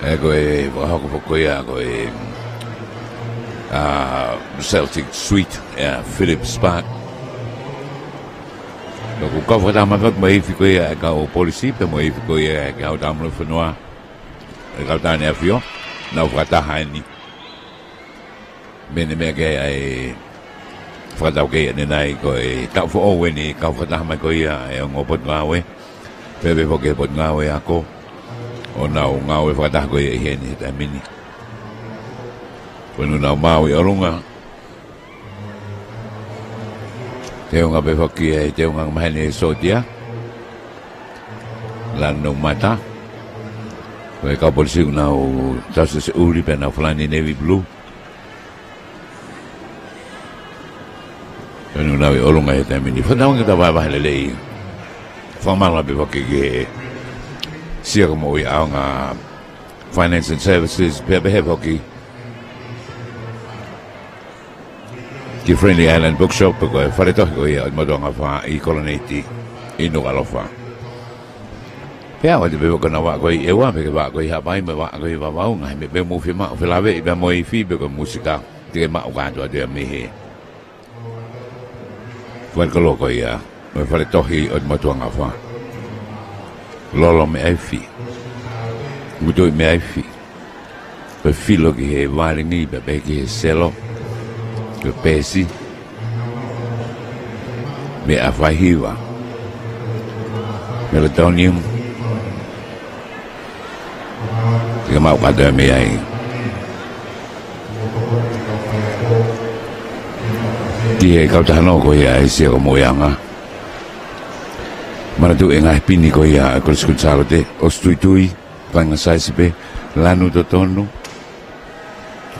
ʻE ko e fakahoko foki ia ko e, ʻa, Celtic Suite, ʻa Phillips Park. Ko e kau fakataha mai foki mo e ifi ko ia ʻa e kau polisi, pea mo e ifi ko ia ʻa e kau taumalu fonua. ʻE kau tane afio, nau fakataha eni. Mene mea ke ai fakatau ke ia nenai ko e taʻu foʻou eni kau fakataha mai ko ia ʻa e ongo potungāue. Pea pehē foki e potungāue ako ʻo nau ngāue fakataha ko ia ʻi heni he taimi ni. Ko ʻenau maʻu ʻi ʻolunga. Teunga pē foki e teunga maheni e sōtia. Lanu mata. Ko e kau polisi ʻoku nau tausese ʻuli pea nau falani navy blue. Ko ʻenau ʻi ʻolunga he taimi ni. Fanongo ke ta vahevahe lelei. Fakamālō pē foki ki he Sia ko e Moʻui ʻAonga Finance and Services, pea pehē foki ki Friendly Island Bookshop, ko e fale tohi ko ia ʻo e Motuʻanga Fā ʻi Koloneiti ʻi Nukuʻalofa. Pea ʻoku ʻi ai pē foki ʻenau vaʻa ko ia ʻe ua, pea ko e vaʻa ko ia ʻi Haʻapai mo e vaʻa ko ia ʻi Vavaʻu, ngaahi meʻa pē ʻoku mou fiemaʻu felāveʻi pea mo e ifi pea ko e mūsika, te ke maʻu kātoa atu ia mei he fale kolo ko ia ʻo e fale tohi ʻo e Motuʻanga Fā. Lolo mei he ifi. Ngutu mei he ifi. Ko e filo ki he valingi, pea pehē ki he selo. Ko e peesi. Meʻa faihiva. Melatonin. Te ke maʻu kātoa mei ai. Ki he kautaha nō ko ia ʻa e Sia ko e Moʻui ʻAonga. Manatuʻi e ngaahi pini ko ia ʻa e Kolisi Kuini Sālote, ʻosi tuitui, faʻahinga size pē, lanu totonu,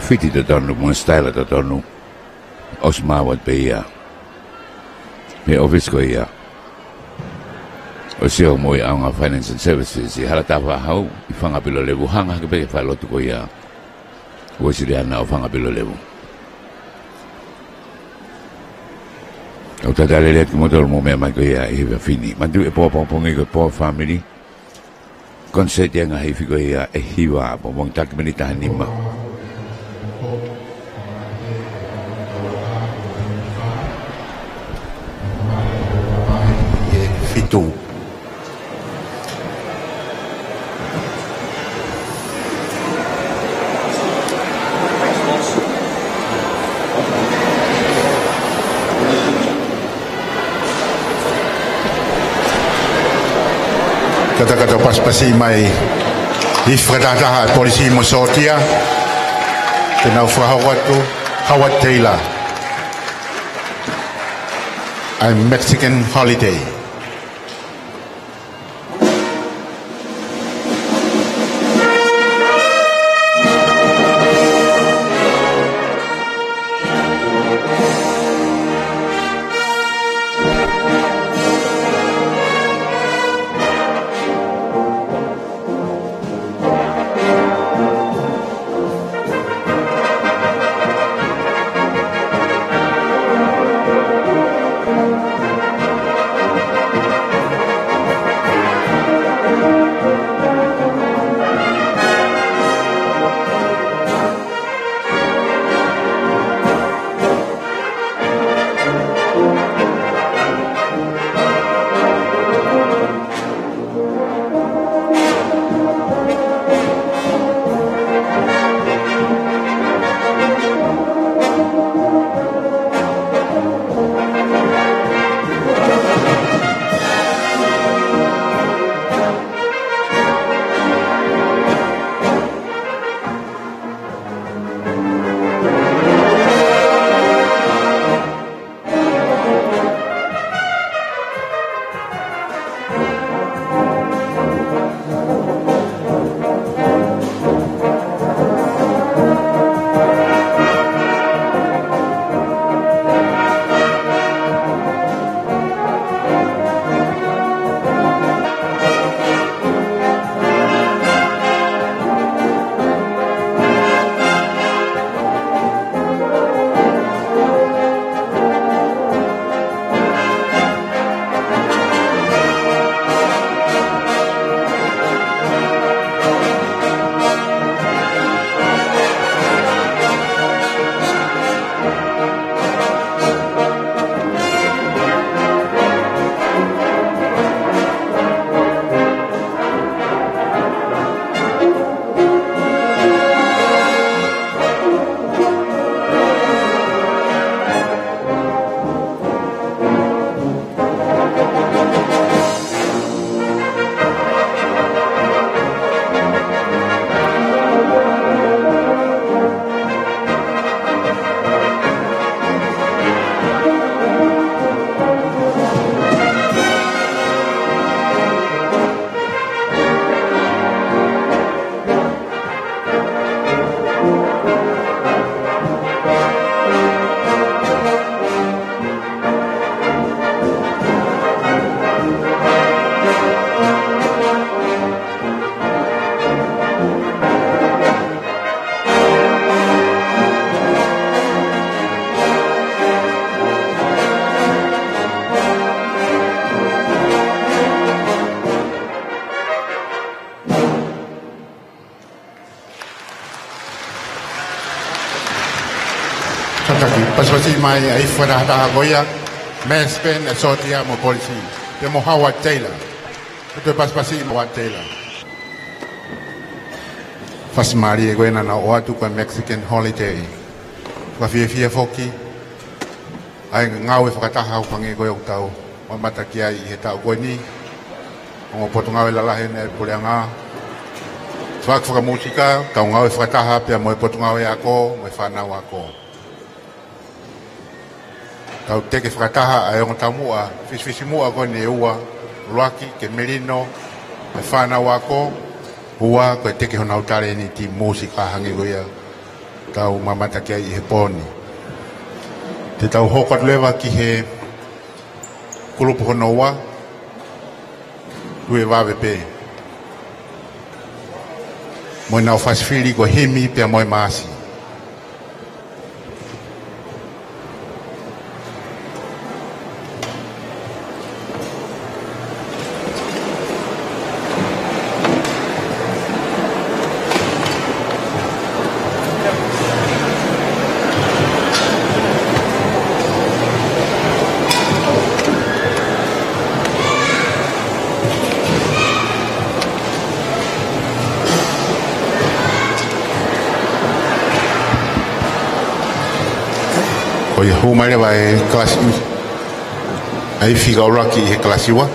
fiti totonu, mo e sitaila totonu, ʻosi maʻu atu pē ia. Mei he ʻōfisi ko ia ʻo e Sia ko e Moʻui ʻAonga Finance and Services ʻi Hala Tafaʻahau, ʻi Fanga Pilo Levu, hanga hake pē ki he falelotu ko ia Uēsiliana ʻo Fanga Pilo Levu. ʻOku talitali lelei atu kimoutolu mou meʻa mai ko ia ʻi he efiafi ni. Manatuʻi e pō pongipongi ko e pō fāmili. Konisēti ʻa e ngaahi ifi ko ia ʻe hiva, pongipongi taki miniti taha nima. Kātaki ʻo pasipasi mai e ifi fakatahataha ʻa e polisi mo e sōtia, te nau fakahoko atu, Howard Taylor, ʻa e Mexican Holiday. Kātaki, pasipasi mai ʻa e ifi fakatahataha ko ia, Mexican, ʻa e sōtia mo e polisi, pea mo Howard Taylor. Ko e toe pasipasi mo Howard Taylor. Fasi mālie ko ena naʻa nau ʻoatu ko e Mexican Holiday. Fakafiefia foki ʻa e ngāue fakataha ʻoku hangē ko ia ʻoku tau mamata ki ai ʻi he taʻu ko eni. Ongo potungāue lalahi ʻeni ʻa e puleʻanga. Faka-, fakamūsika, tau ngāue fakataha pea mo e potungāue ako, mo e fānau ako. Tau teke fakataha ʻa e ongo taumuʻa fisifisimuʻa ko eni ʻe ua, ʻuluaki ko e melino ʻa e fānau ako, ua ko e teke honau talēniti mūsika hangē ko ia tau mamata ki ai ʻi he pō ni. Te tau hoko atu leva ki he kulupu hono ua, Tuʻi Vave pē. Mo ʻenau fasi fili ko e himi pea mo e maasi. Ko ia, hū mai leva e kalasi, ʻa e ifi ʻuluaki ʻi he kalasi ua.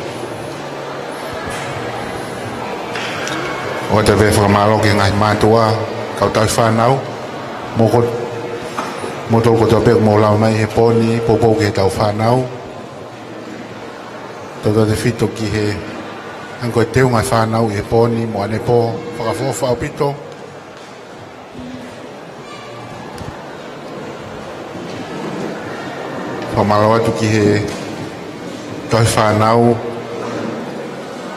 Ko e tau fakamālō ki he ngaahi mātuʻa, kau tauhi fānau, mo ko, mo tau kotoa pē ʻoku mou lava mai he pō ni, poupou ki he tau fānau. Tautautefito ki he anga ko e teu ngaahi fānau ʻi he pō ni mo ʻanepō, fakaʻofoʻofa ʻaupito. Fakamālō atu ki he tauhi fānau.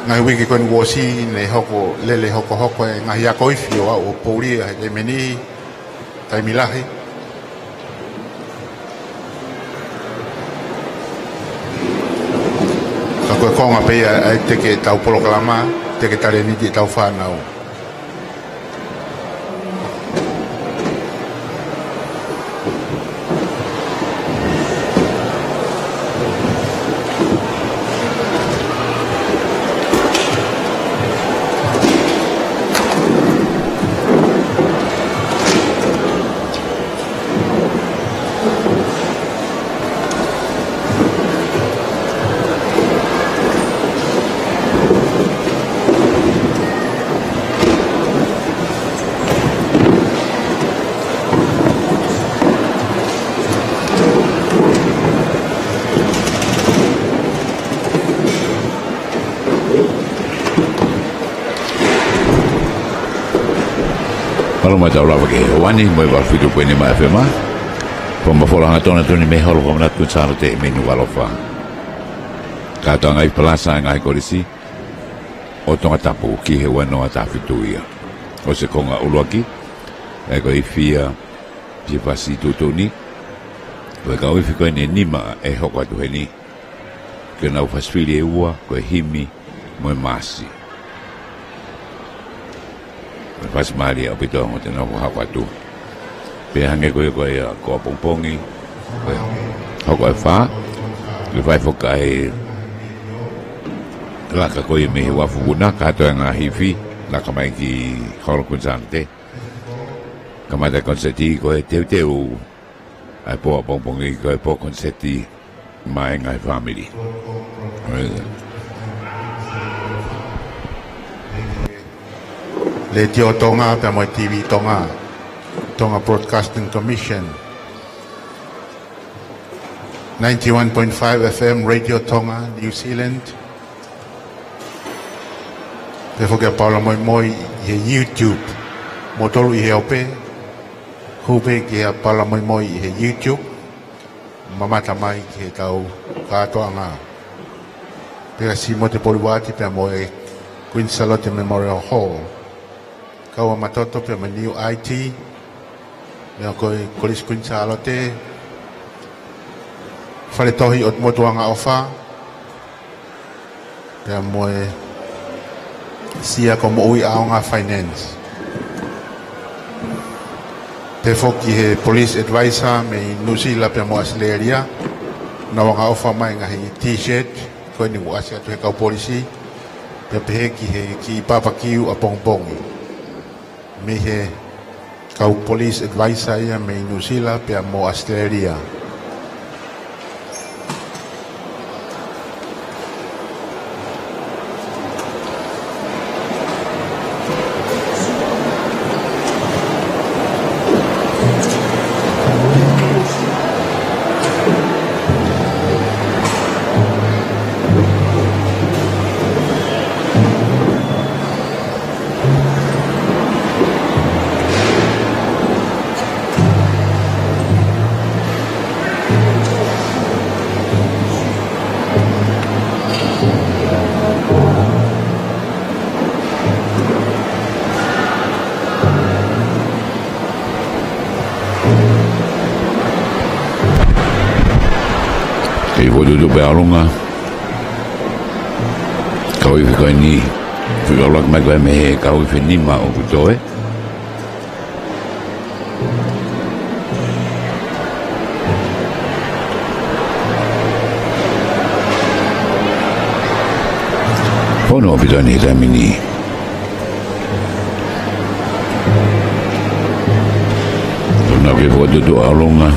Ngaahi uike ko eni kuo ʻosi ne hoko lele hokohoko e ngaahi ako ifi ʻo aʻu ʻo poulia he taimi ni, taimi lahi. Ka ko e konga pē ia ʻa e teke tau polokalama, teke talēniti tau fānau. Mālō mai, tau lava ki he ʻaho ni, mo e valu fitu poini nima FM. Ko e mafola hangatonu atu eni mei he Holo Fakamanatu Kuini Sālote mei Nukuʻalofa. Kātoanga ʻi he Palasa ʻa e ngaahi kolisi ʻo Tongatapu ki he ua noa taha fitu ia. ʻOsi e konga ʻuluaki, ʻa ia ko e ifi ia Sifasi tuʻutuʻuni. Ko e kau ifi ko eni ʻe nima ʻe hoko atu heni. Ko ʻenau fasi fili ʻe ua, ko e Himi mo e Maasi. Ko e fasi mālie ʻaupito ʻa ʻenau fakahoko atu. Pea hangē ko ia ko ia ko ʻapongipongi, ko e hoko ʻa e fā, ko e fai foki ʻa e laka ko ia mei he uafu vuna, kātoa e ngaahi ifi, laka mai ki Holo Kuini Sālote. Kamata e koniseti ko e teuteu ʻa e pō ʻapongipongi ko e pō koniseti maʻa e ngaahi fāmili. Letiō Tonga pea mo e TV Tonga, Tonga Broadcasting Commission, ninety-one point five FM Radio Tonga, New Zealand. Pea foki ʻa Paula Moimoi ʻi he YouTube. Mo tolu ʻi he ope, hū pē ki he Paula Moimoi ʻi he YouTube, mamata mai ki he tau kātoanga. Pea Simote Poliwati pea mo e Queen Sālote Memorial Hall. Kau ʻa Matoto pea mo e New IT, pea ko e Kolisi Kuini Sālote, Fale Tohi ʻo Motu Angaʻofa, pea mo e Sia ko Moʻui ʻAonga Finance. Pea foki he Police Advisor mei Nuʻusila pea mo ʻAositelēlia, nau angaʻofa mai ngaahi T-shirt, ko eni kuo ʻasi atu he kau polisi, pea pehē ki he kiʻi papakiu ʻapongipongi. Mei he kau Police Advisor ia mei Nuʻusila pea mo ʻAositelēlia. Kei fokotuʻutuʻu pē ʻa ʻolunga. Kau ifi ko eni, fika ʻuluaki mai ko e mei he kau ifi nima ʻoku toe. Fonu ʻaupito eni he taimi ni. Tuna ke fokotuʻutuʻu ʻa ʻolunga.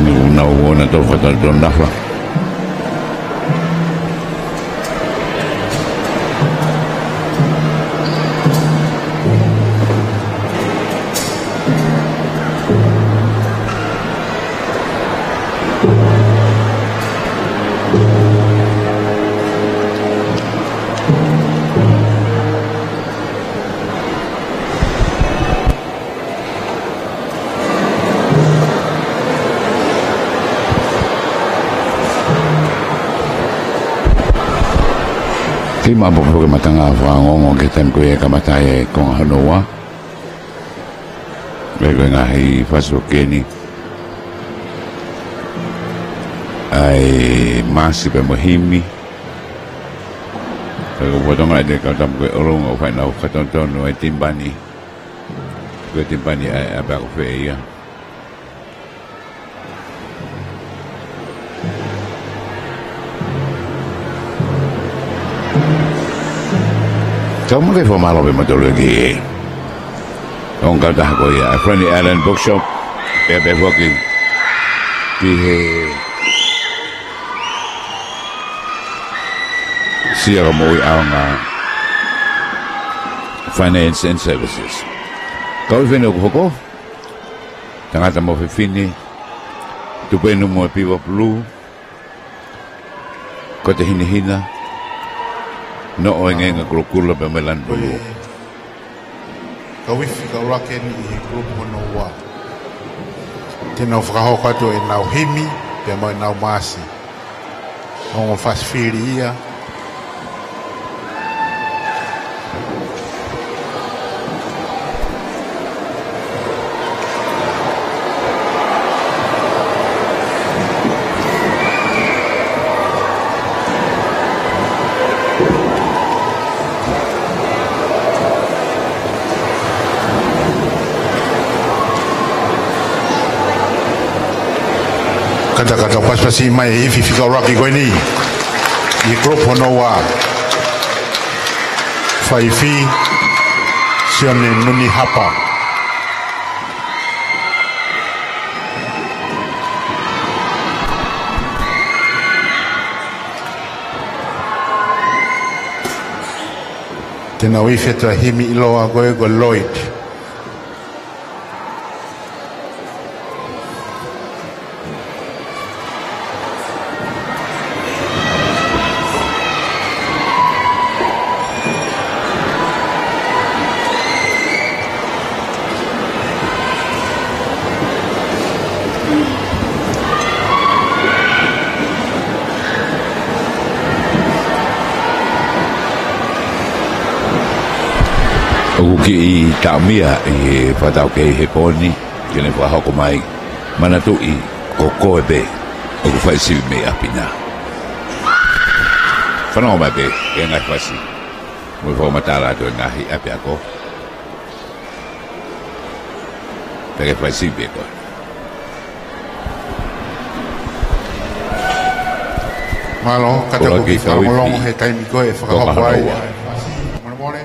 Ni una uona tau fata tau nafa. Kiʻi maʻu pē foki e matanga fakaongoongo ki he taimi ko ia ʻe kamata ai e konga hono ua. Pea ko e ngaahi fasi ko eni ʻa e maasi pea mo e himi. Pea ko e potungāue ʻa e kau tama ko ē ʻo ʻolunga ʻoku fai ʻenau fakatonutonu ʻa e timi pani. Ko e timi pani ʻa e ʻapiako fē ia. Tau maʻu e fakamālō pē mautolu ki he ongo kautaha ko ia, ʻa e Friendly Island Bookshop, pea pehē foki ki he Siasi Moʻui ʻAonga Finance and Services. Kau ʻi fē ʻoku hoko? Tangata mo fefine, tupenu mo e piva pulū, kote hinehina, noʻo e ngaahi kulokula pea mo e lanu pulū. Kau ʻi fē ʻoku ʻuluaki eni ʻi he kulupu hono ua. Te nau fakahoko atu ʻenau himi pea mo ʻenau maasi. Ongo fasi fili ia. Kātaki atu ʻo pasipasi mai e ifi fika ʻuluaki ko eni ʻi he kulupu hono ua. Faifi Sione Nuni Hapa. Te nau ifi atu e himi ʻiloa ko ē ko Lloyd. ʻOku kiʻi taʻomia ʻi he fakataukei he pō ni, ke ne fakahoko mai, manatuʻi ko koe pē ʻoku fai sivi mei ʻapi na. Fanongo mai pē ki he ngaahi fasi mo e fakamatala atu e ngaahi ʻapiako. Pea ke fai sivi pē koe. Mālō, kātaki atu ʻo kiʻi fakalongolongo he taimi ko ē ʻe fakahoko ai. Molemole.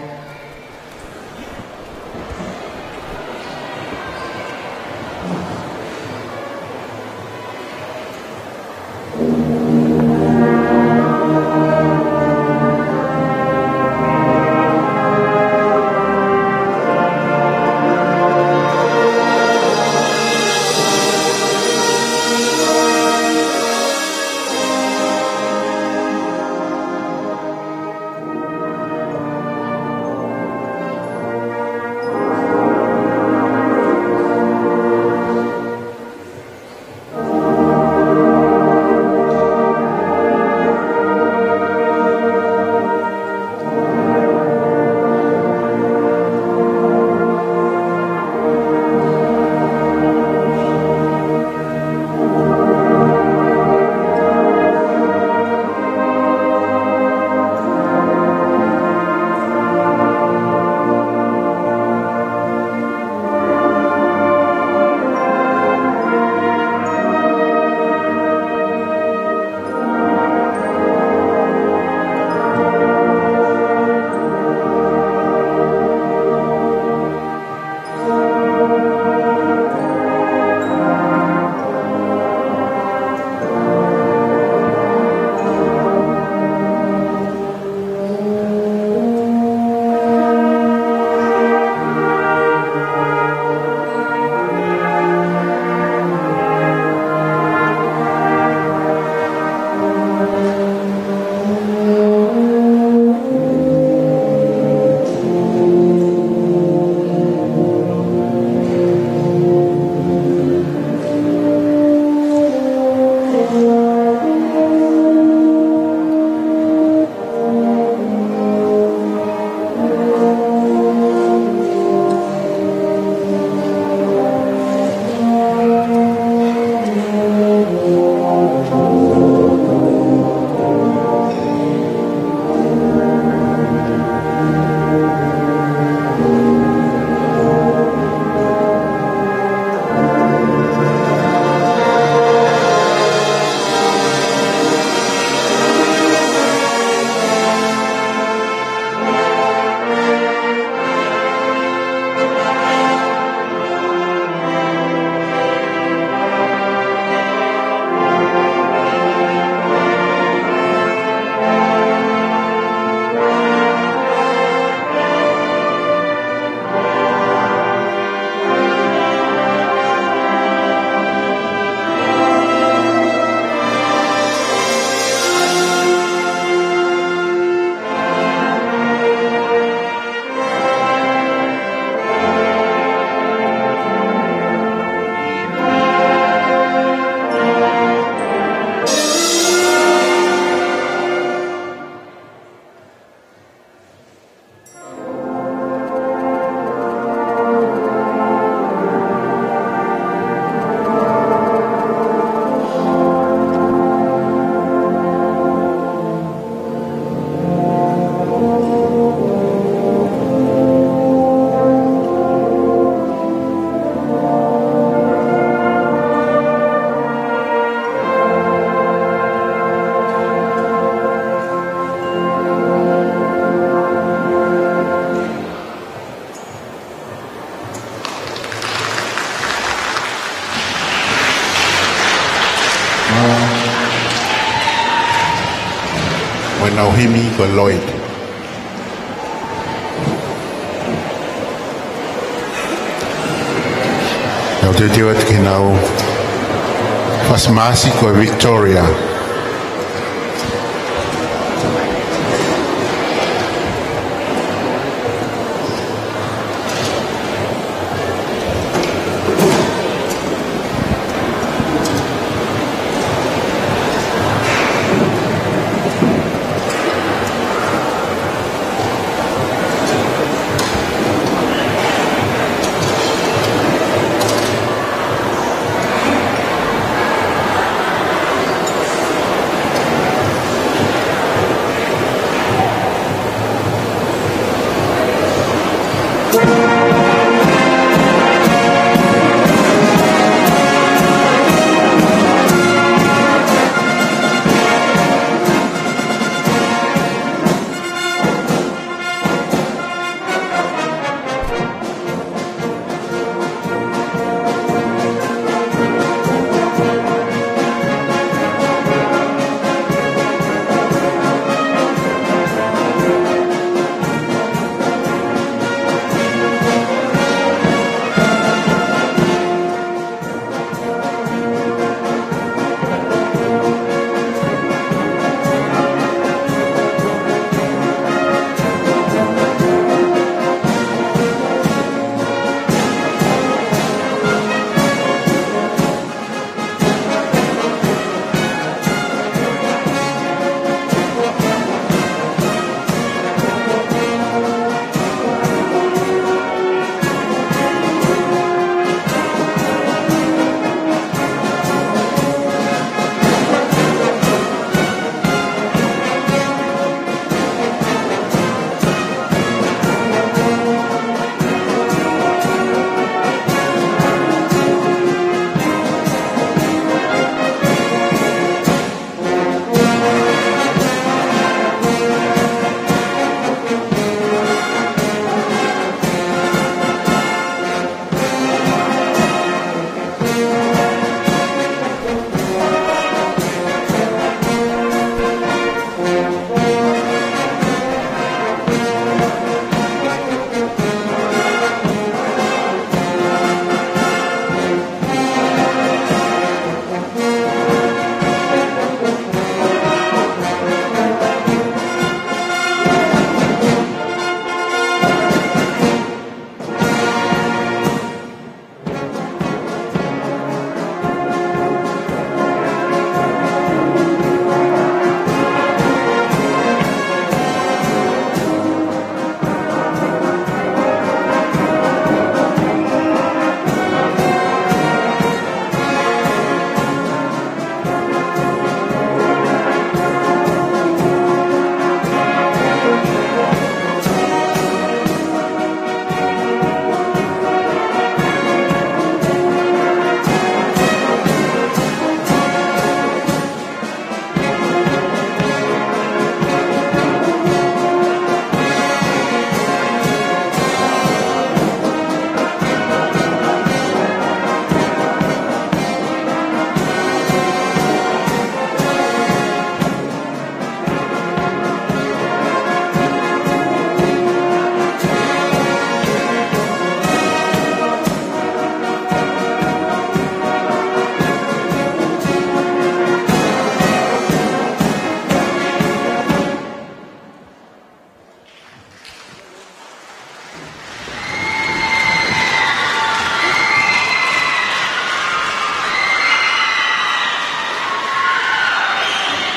Lloyd. Tau teuteu atu ki heʻenau fasi maasi ko e Victoria.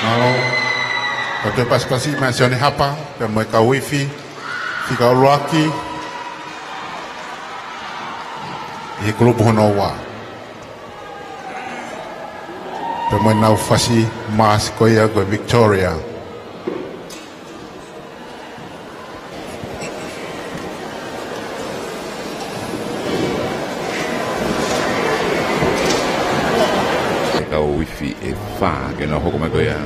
Mālō. Ko e pasipasi mai Sione Hapa, pea mo e kau ifi, fika ʻuluaki ʻi he kulupu hono ua. Pea mo ʻenau fasi maasi ko ia ko e Victoria. E kau ifi ʻe fā ke nau hoko mai ko ia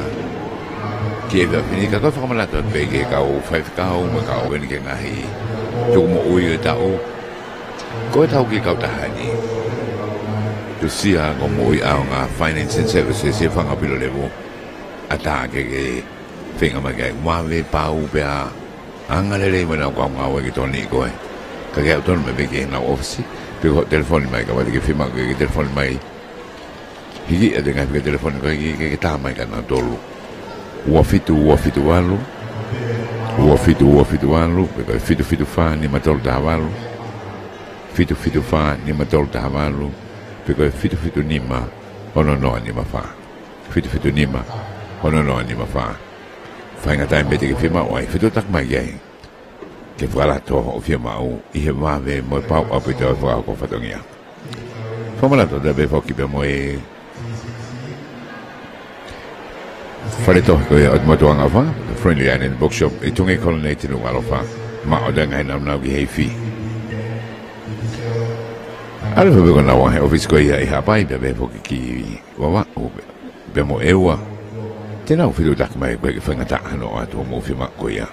ki he efiafi ni, ka ko e fakamanatu atu pē ki he kau faifekau mo e kau ʻeni ki he ngaahi tukumoʻui ʻo e taʻu. Ko e tau ki he kautaha ni, Tusia ko Moʻui ʻAonga Finance and Services, ʻi he fanga pilo levu, ʻatā ke ke Feinga mai ke ʻai vave pau pea anga lelei mai ʻenau kau ngāue ke tokoniʻi koe. Ka ke ʻalu tonu mai pē ki heʻenau ʻōfisi, pe ko e telefoni mai, kapau te ke fiemaʻu ke ke telefoni mai. Hiki atu e ngaahi fika telefoni ko ē ke, ke, ke tā mai kia nautolu. Ua fitu ua fitu valu, ua fitu ua fitu valu, pe ko e fitu fitu fā nima tolu taha valu, fitu fitu fā nima tolu taha valu, pe ko e fitu fitu nima ono noa nima fā. Fitu fitu nima ono noa nima fā. Faingataʻa e meʻa te ke fiemaʻu ai, fetuʻutaki mai ki ai. Ke fakalato hoʻo fiemaʻu ʻi he vave mo e pau ʻaupito ʻo e fakahoko fatongia. Fakamanatu atu pē foki pea mo e fale tohi ko ia ʻo e Motuʻanga ʻOfa, Friendly Island Bookshop, ʻi Tungei Colonnade, Nukuʻalofa. Maʻu atu e ngaahi nāunau ki he ifi. ʻAlu pē ko ena ʻi he ʻōfisi ko ia ʻi Haʻapai, pea pehē foki ki Vavaʻu pea mo ʻEua. Te nau fetuʻutaki mai koe ke faingataʻa hano ʻoatu hoʻomou fiemaʻu ko ia.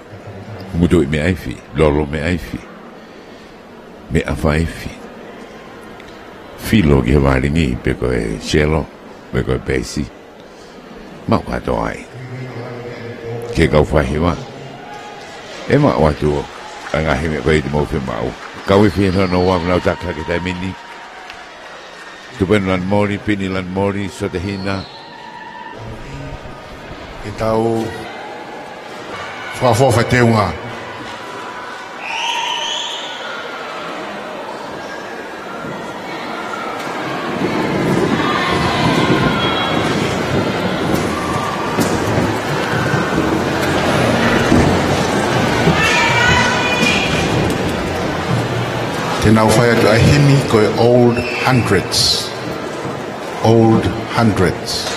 Ngutu ʻi meʻa ifi, lolo meʻa ifi, meʻa fai ifi. Filo ki he vālingi, pe ko e selo, pe ko e peisi. Maʻu kātoa ai. Ki he kau faihiva, ʻe maʻu atu ʻa e ngaahi meʻa ko ia te mou fiemaʻu. Kau ifi ʻe hono ua ʻoku nau taki hake he taimi ni. Tupenu Lanumoli, Pini Lanumoli, Sotehina. Ke tau fakaʻofoʻofa e teunga. Te nau fai atu ʻa e himi ko e Old Hundreds. Old Hundreds.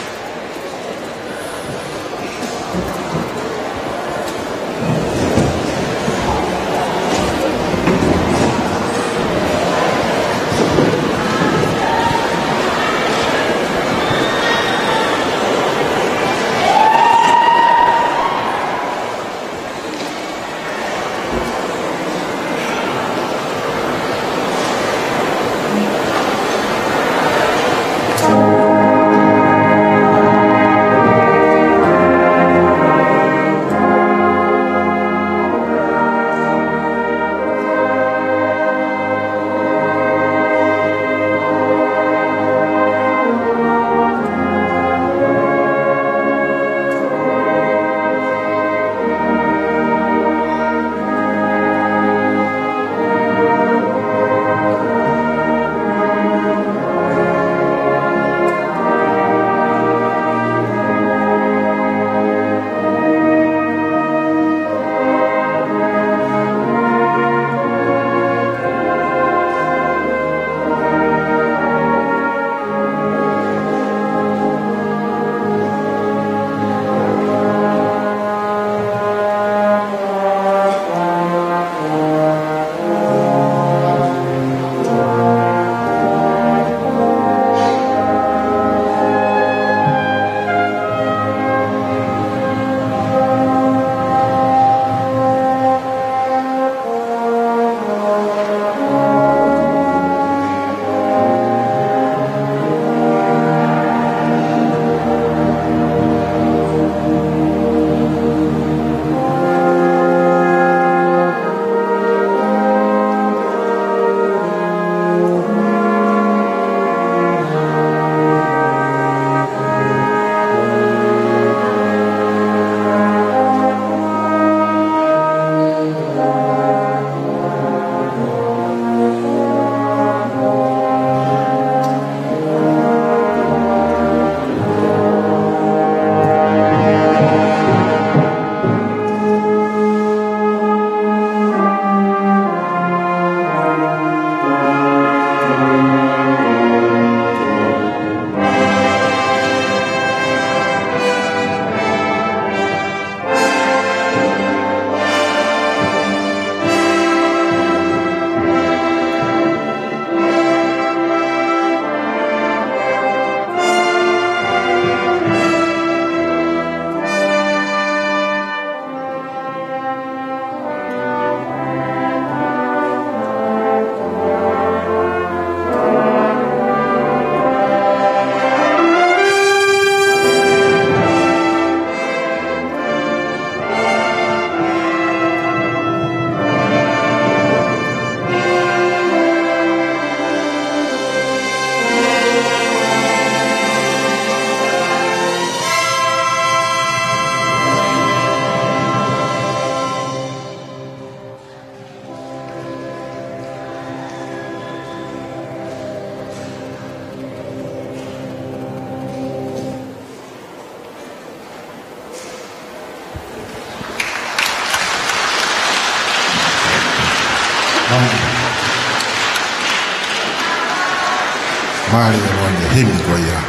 Mālie e himi ko ia.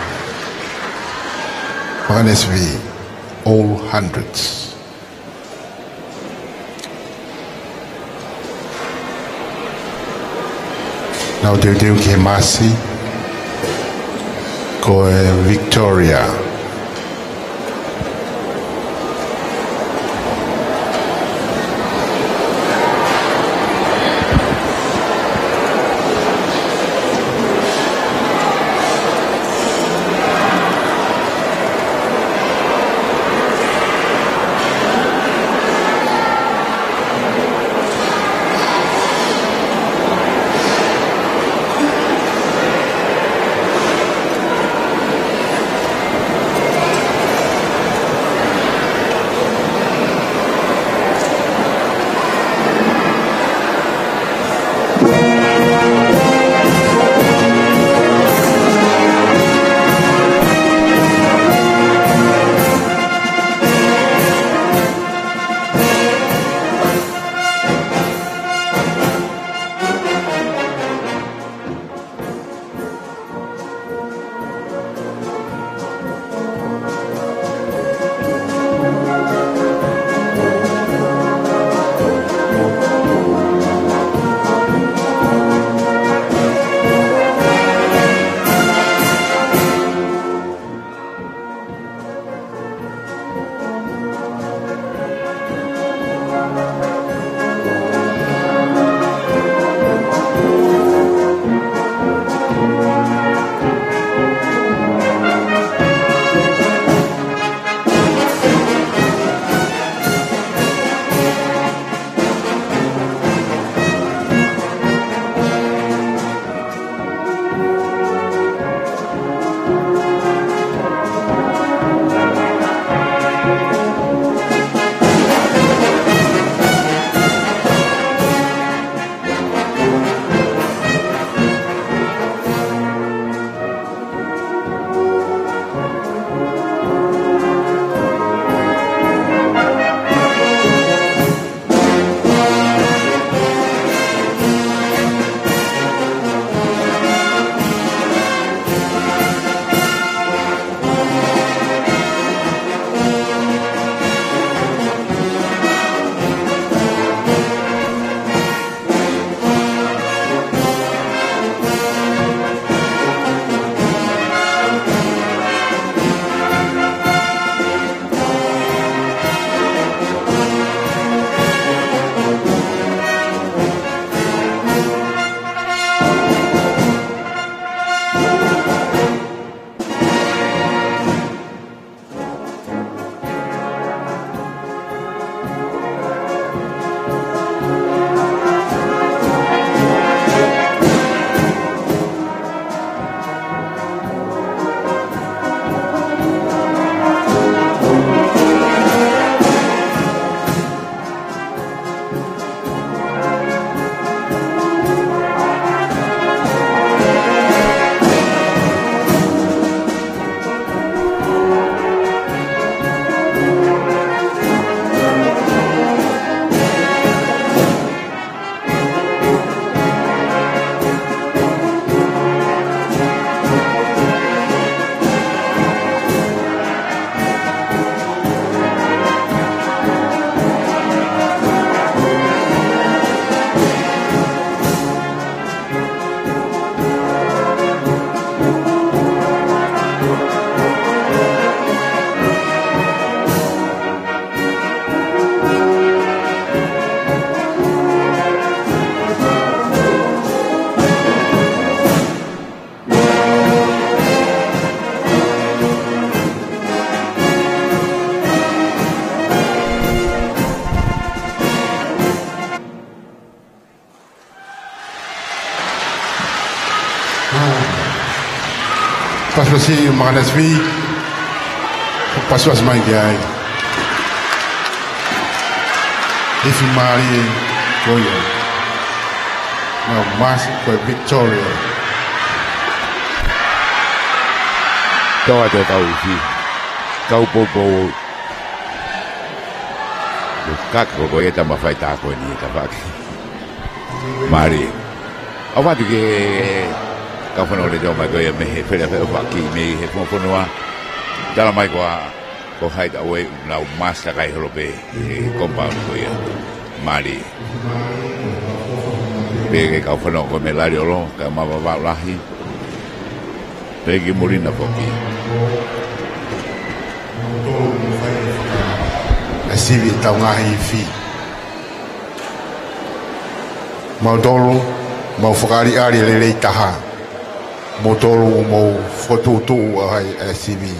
Makanesivi, All Hundreds. Nau teuteu ki he masi, ko e Victoria. Pasipasi Makanesivi, pasipasi mai ki ai. Ifi mālie ko ia. Nau masi ko e Victoria. Toa te kau ifi. Kau poupou. Ko e kaka ko e tama fai tā ko eni e tafaki. Mālie. ʻOfa atu ki he kau fanongo leitio mai ko ia mei he fale ʻa e faʻahi mei he fonua. Tala mai ko ā ko hai taʻu ʻe ʻunu lau master kai holo pē he compound ko ia. Mālie. Pea ki he kau fanongo ko ē mei Laliolo, kae ʻumaʻā Vavaʻu Lahi. Pea ki muli na foki. ʻE sivi ʻetau ngaahi ifi. Mautolu, mau fakaʻaliʻali lelei taha. Mautolu ʻoku mau fokotuʻutuʻu ʻa e, ʻa e sivi.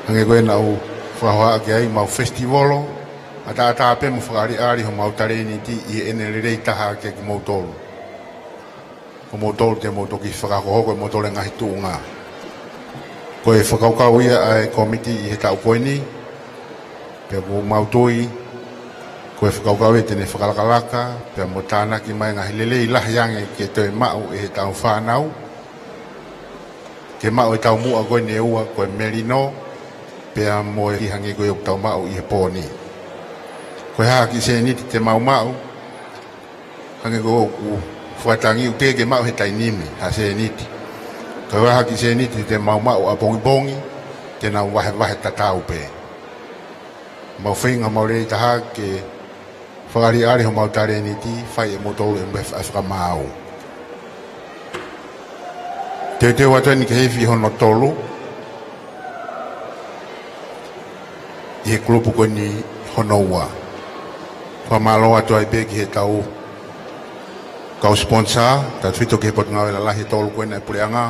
Hangē ko ē naʻa ku fakahohaʻa ki ai, mau festival, ʻataʻatā pē mo fakaʻaliʻali homau talēniti ʻi heʻene lelei taha kiate kimoutolu. Ko moutolu te mou toki fakahokohoko ʻe moutolu e ngaahi tuʻunga. Ko e fakakaukau ia ʻa e kōmiti ʻi he taʻu ko eni, pea ʻoku mau tui, ko e fakakaukau ia te ne fakalakalaka, pea mo tānaki mai ngaahi lelei lahi ange ke toe maʻu ʻe heʻetau fānau, ke maʻu ʻetau muʻa ko eni ʻe ua, ko e melino, pea mo e hangē ko ia ʻoku tau maʻu ʻi he pō ni. Ko e hā ha kiʻi sēniti te mau maʻu, hangē ko ʻeku fakatangi ʻoku teʻeki ke maʻu he taimi ni ha sēniti. Ka ko e hā ha kiʻi sēniti te mau maʻu ʻapongipongi, te nau vahevahe tatau pē. Mau feinga mau lelei taha ke fakaʻaliʻali homau talēniti, fai ʻe moutolu e meʻa fakamaau. Teuteu atu eni ki he ifi hono tolu, ʻi he kulupu ko eni hono ua. Fakamālō atu ai pē ki heʻetau kau sponsor, tautefito ki he Potungāue Lalahi ʻe tolu ko ena ʻa e Puleʻanga,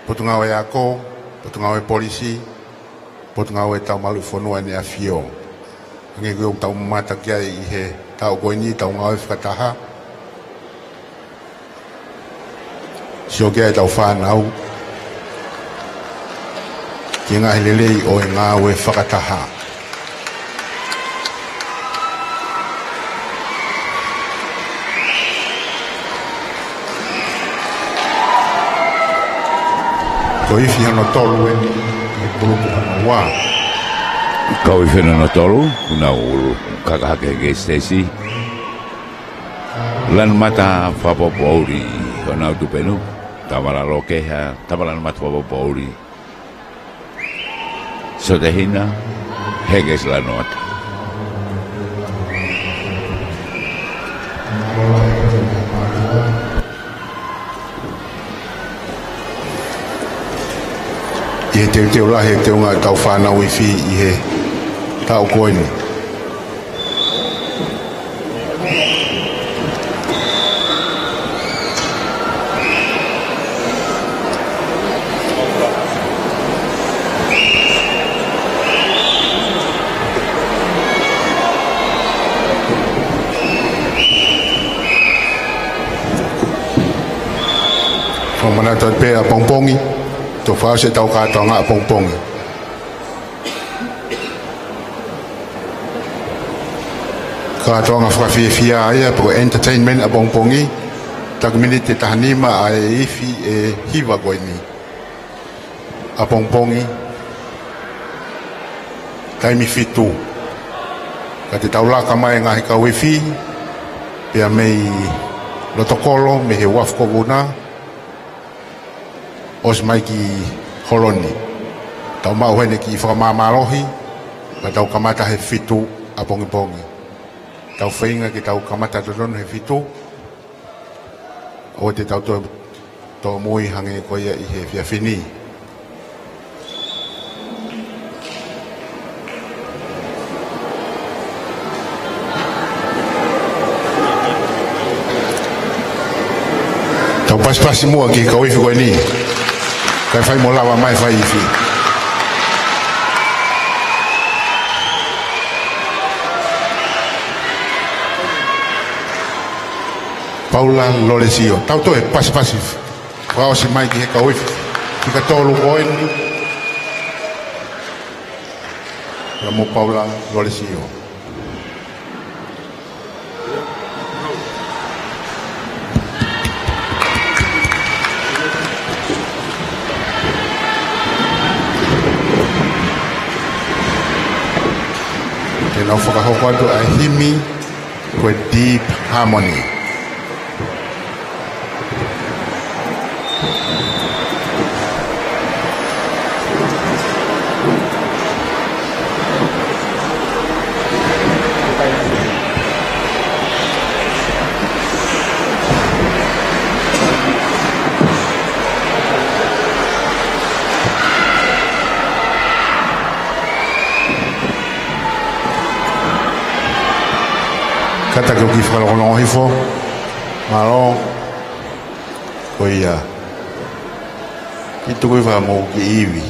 Potungāue Ako, Potungāue Polisi, Potungāue Taumalu Fonua ʻEne ʻAfio. Hangē ko ia ʻoku tau mamata ki ai ʻi he taʻu ko eni, tau ngāue fakataha. Sio ki ai ʻetau fānau ki he ngaahi lelei ʻo e ngāue fakataha. Ko e ifi hono tolu eni ʻi he kulupu hono ua. Kau ifi hono tolu, ʻoku nau ʻulu kaka hake ki he siteisi. Lanumata Fakapoʻuli, ʻo nau tupenu, Tavalalokeha, Tavalanumata Fakapoʻuli. Sotehina Hekesi Lanoata. ʻI he teuteu lahi e teunga ʻetau fānau ifi ʻi he taʻu ko eni. Fakamanatu atu pē ʻapongipongi, tau fakaʻosi ʻetau kātoanga ʻapongipongi. Kātoanga fakafiefia ia, pe ko e entertainment ʻapongipongi, taki miniti ʻe taha nima ʻa e ifi ʻe hiva ko eni. ʻApongipongi, taimi fitu. Ka te tau laka mai e ngaahi kau ifi, pea mei loto kolo, mei he uafu ko Vuna, ʻosi mai ki holo ni. Tau maʻu heni e kiʻi fakamāmālohi, ka tau kamata he fitu ʻapongipongi. Tau feinga ke tau kamata totonu he fitu, ʻo te tau toe tōmui hangē ko ia ʻi he efiafi ni. Tau pasipasi muʻa ki he kau ifi ko eni. Kae fai mo lava mai fai ifi. Paula Lolesio. Tau toe pasipasi fakaʻosi mai ki he kau ifi fika tolu ko eni. Pea mo Paula Lolesio. Te nau fakahoko atu ʻa e himi ko e Deep Harmony. Kātaki ʻo kiʻi fakalongolongo hifo. Mālō. Ko ia. Kiʻi tuku hifo ha moʻui kiʻi ivi.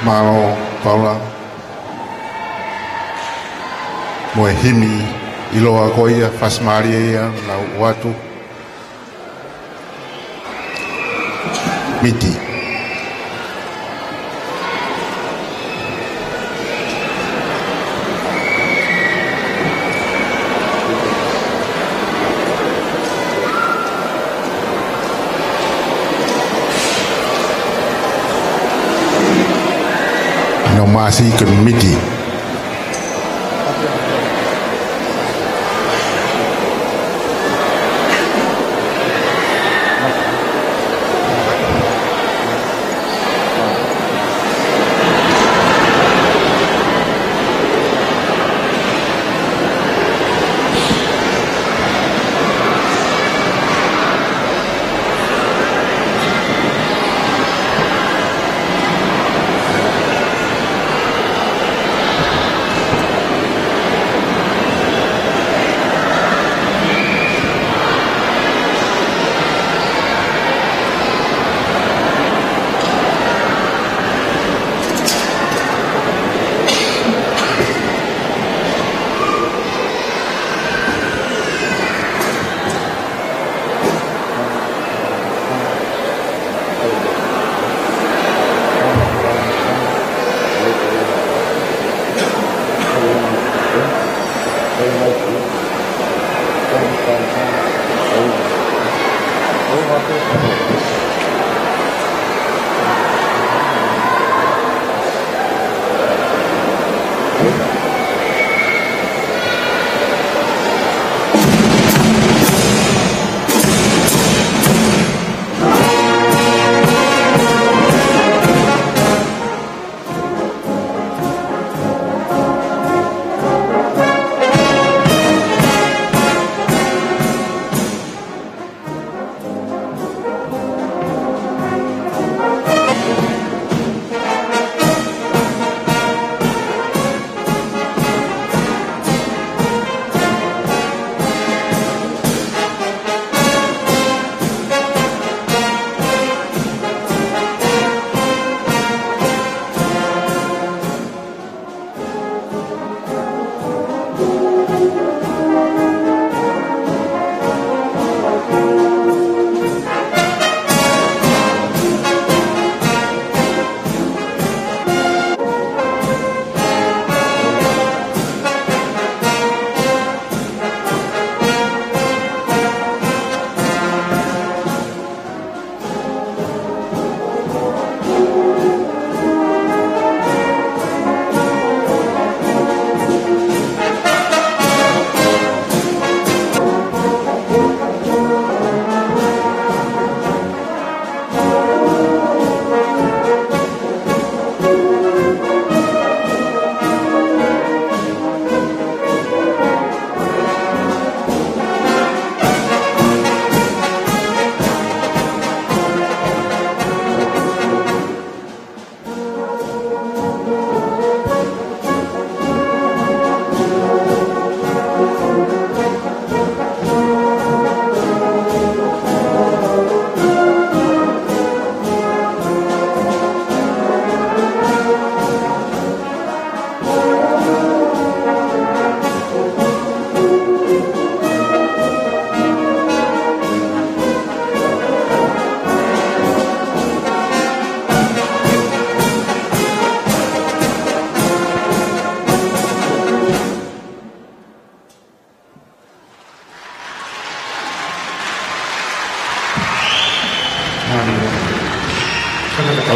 Mālō, Paula. Mo e himi ʻiloa ko ia, Fasi Mālie ia, naʻa ku ʻoatu. Miti. No masi ke miti.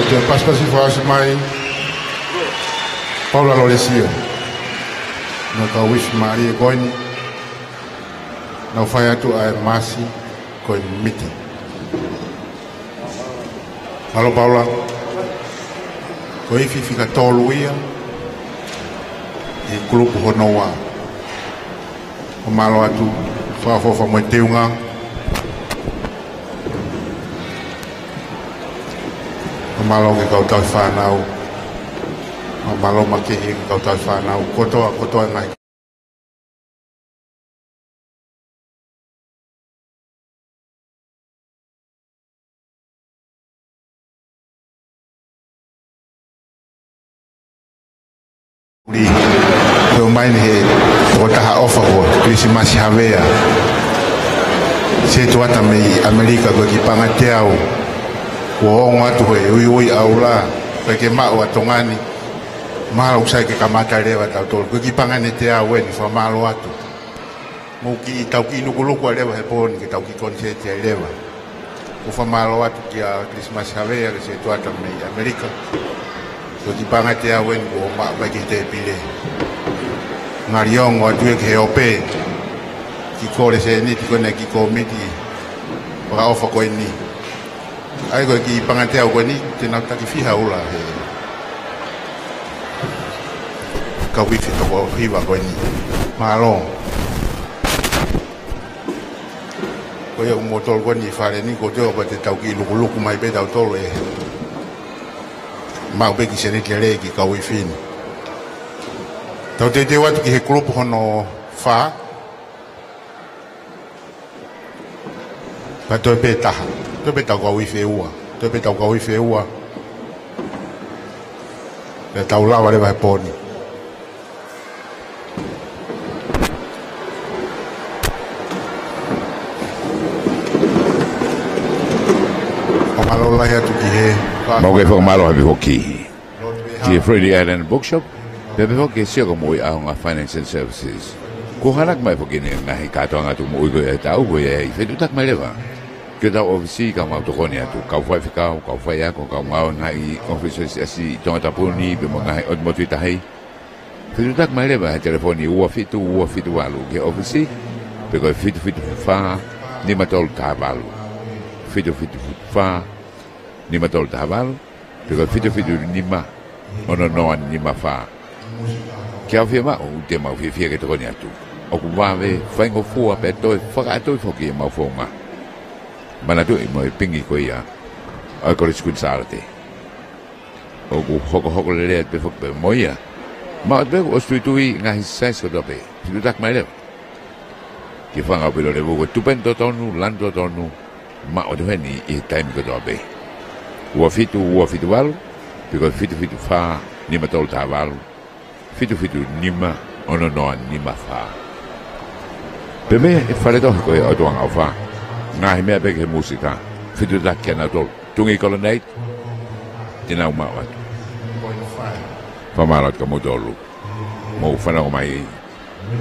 Ko e pasipasi fakaʻosi mai, Paula Lolesio. Naʻa tau uifi mālie ko eni. Naʻa nau fai atu ʻa e masi ko e miti. Mālō Paula. Ko e ifi fika tolu ia ʻi he kulupu hono ua. Fakamālō atu, fakaʻofoʻofa mo e teunga. Fakamālō ki he kau tauhi fānau. Fakamālō makehe ki he kau tauhi fānau. Kotoa, kotoa e ngaahi ʻuli. Ko e ʻomai ni he tokotaha ʻofa ko Kilisimasi Havea. Setuata mei ʻAmelika, ko e kiʻi paʻanga teau. Kuo ongo atu ko e uiui ʻaula. Ko e ke maʻu ʻa Tonga ni. Mālō ʻoku sai ke kamata leva tautolu. Ko e kiʻi paʻanga eni teau eni, fakamālō atu. Mou kiʻi tau kiʻi lukuluku ʻa leva he pō ni ke tau kiʻi koniseti ʻa leva. Ko e fakamālō atu kia Kilisimasi Havea, ki he setuata mei ʻAmelika. Ko e kiʻi paʻanga teau eni kuo maʻu mai ki he tēpile. Ngali ongo atu ia ki he ope. Kiʻi kole sēniti ko ena ki he kōmiti fakaʻofa ko eni. ʻA ia ko e kiʻi paʻanga teau ko eni, te nau taki fiha ʻula he kau ifi toko hiva ko eni. Mālō. Ko ia ʻoku mou tolu ko eni ʻi fale ni, ko e toe ʻoku te tau kiʻi lukuluku mai pē tautolu ē. Maʻu pē kiʻi sēniti lelei ki he kau ifi ni. Tau teuteu atu ki he kulupu hono fā. Pea toe pē taha. Toe pē tau kau ifi ʻe ua. Toe pē tau kau ifi ʻe ua. Pea tau lava leva he pō ni. Fakamālō lahi atu ki he. Mau kei fakamālō atu foki ki he Friendly Island Bookshop, pea pehē foki ki he Sio ki he Moʻui ʻAonga Finance and Services. Kuo hanaki mai foki ʻene ngaahi kātoanga atu moʻui ko ia ʻe taha ʻoku ʻi ai, fetuʻutaki mai leva ki hotau ʻōfisi ka mau tokoni atu, kau faifekau, kau faiako, kau ngāue ngaahi ʻōfisi ʻo e siasi ʻi Tongatapu ni, pea mo e ngaahi ʻotu motu ʻi tahi. Fetuʻutaki mai leva he telefoni ua fitu ua fitu valu ki he ʻōfisi, pe ko e fitu fitu fā nima tolu taha valu. Fitu fitu fā nima tolu taha valu. Pe ko e fitu fitu nima ono noa nima fā. Ke ʻafio maʻu, te mau fiefia ke tokoni atu. ʻOku vave, faingofua pea toe fakaʻatui foki ʻemau founga. Manatuʻi mo e pingi ko ia ʻo e Kolisi Kuini Sālote. ʻOku hokohoko lelei atu pē foki pea mo ia. Maʻu atu pē kuo ʻosi tuitui ngaahi size kotoa pē. Fetuʻutaki mai leva ki he fanga ʻaupito levu, ko e tupenu totonu, lanu totonu, maʻu atu heni ʻi he taimi kotoa pē. Ua fitu ua fitu valu, pe ko e fitu fitu fā nima tolu taha valu, fitu fitu nima ono noa nima fā. Pea mei he fale tohi ko ia ʻo e ʻOtu Angaʻofa, ngaahi meʻa pē ki he mūsika, fetuʻutaki kia nautolu. Tungī Colonnade, te nau maʻu atu. Fakamālō atu kia moutolu. Mou fanongo mai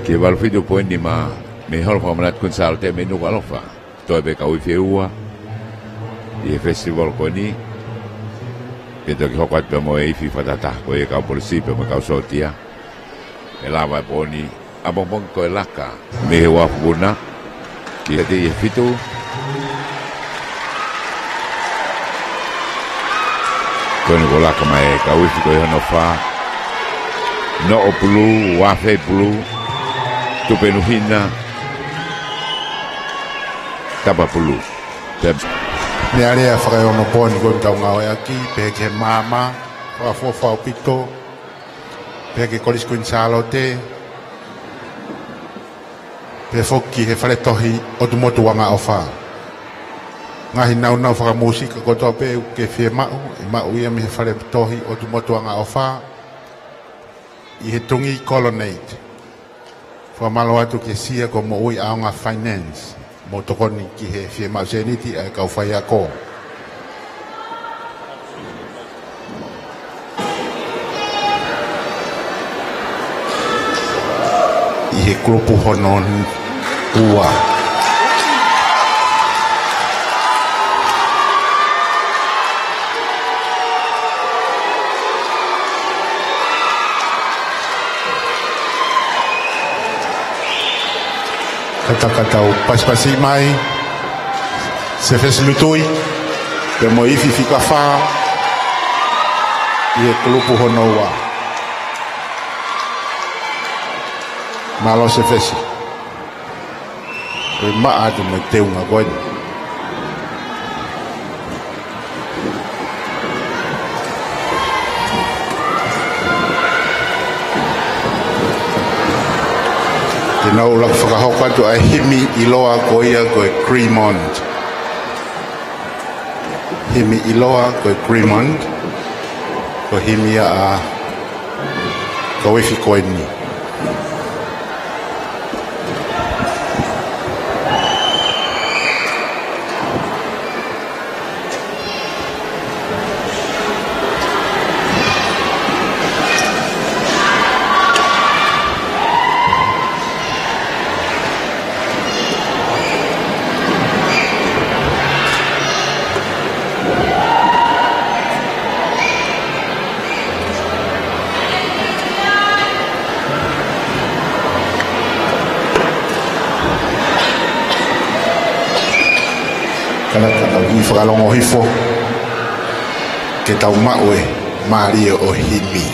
ki he valu fitu poini nima mei he Holo Fakamanatu Kuini Sālote mei Nukuʻalofa. Toe pē kau ifi ʻe ua ʻi he festival ko eni. Pea toki hoko atu pē mo e ifi fakatahataha ko ia ʻa e kau polisi pea mo e kau sōtia. ʻE lava e pō ni, ʻapongipongi ko e laka mei he uafu vuna ki he tei e fitu. Ko eni kuo laka mai e kau ifi ko ia hono fā. Noʻo pulu, uafe pulu, tupenu hina, tapa pulu. Pea meʻa lea fakaeonopōni ko eni ʻoku tau ngāueʻaki, pehē ki he maama, fakaʻofoʻofa ʻaupito, pehē ki he Kolisi Kuini Sālote, pehē foki ki he fale tohi ʻOtu Motu Angaʻofa. Ngaahi nāunau fakamūsika kotoa pē ʻoku ke fiemaʻu, ʻe maʻu ia mei he fale tohi ʻOtu Motu Angaʻofa ʻi he Tungī Colonnade. Fakamālō atu ki he Sio ki he Moʻui ʻAonga Finance, mou tokoni ki he fiemaʻu sēniti ʻa e kau faiako. ʻI he kulupu hono ua. Taka tau pasipasi mai Sefesi Lutui, pea mo Ifi Fika Fā ʻi he kulupu hono ua. Mālō Sefesi. Ko e maʻa atu mo e teunga ko eni. Te nau ʻuluaki fakahoko atu ʻa e himi ʻiloa ko ia ko e Cremont. Himi ʻiloa ko e Cremont. Ko e himi ia ʻa Kauefi ko eni. Ka na ka tau ʻi fakalongo hifo ke tau maʻu e mālie ʻo e himi.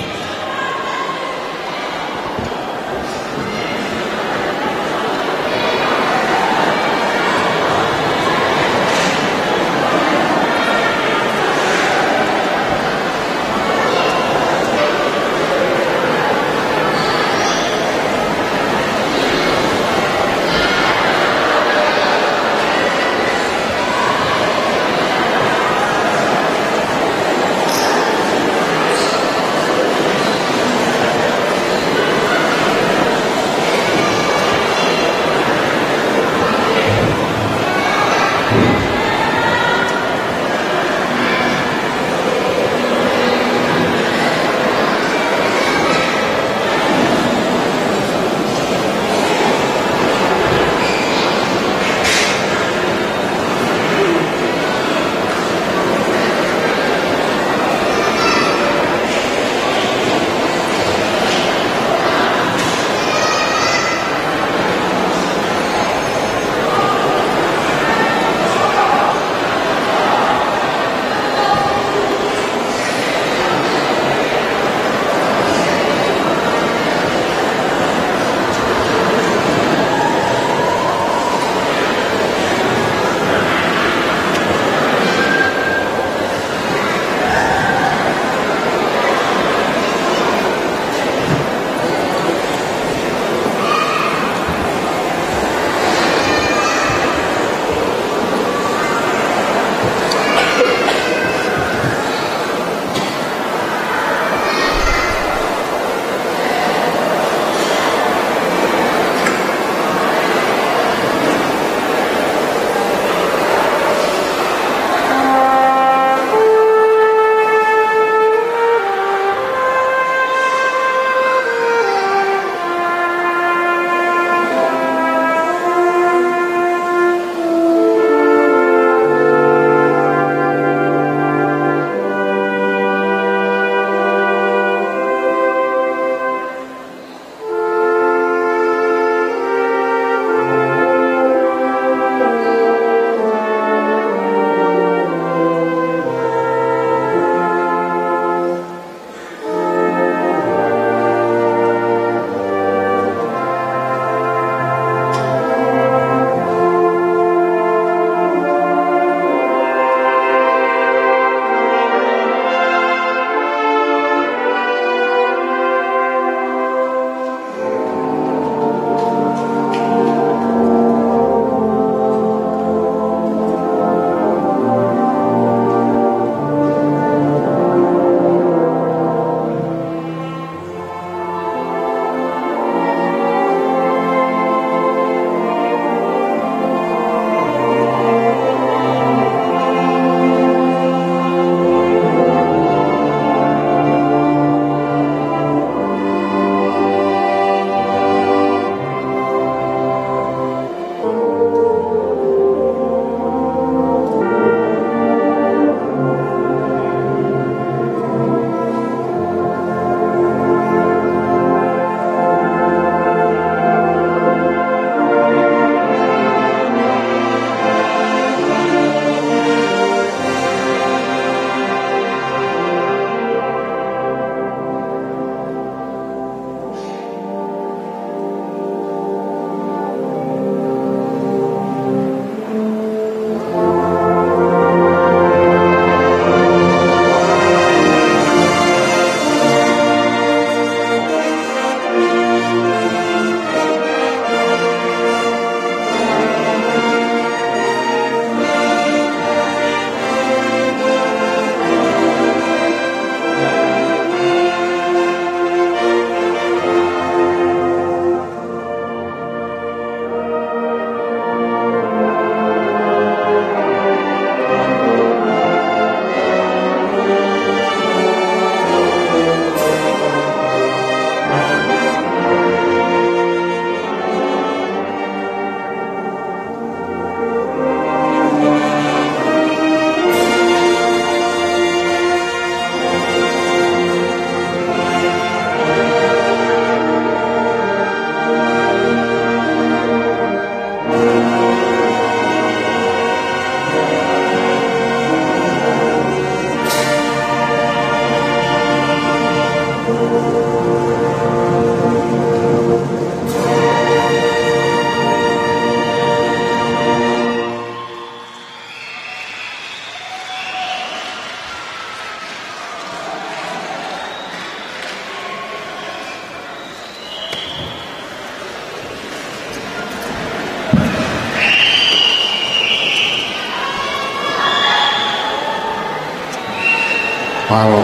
Mālō.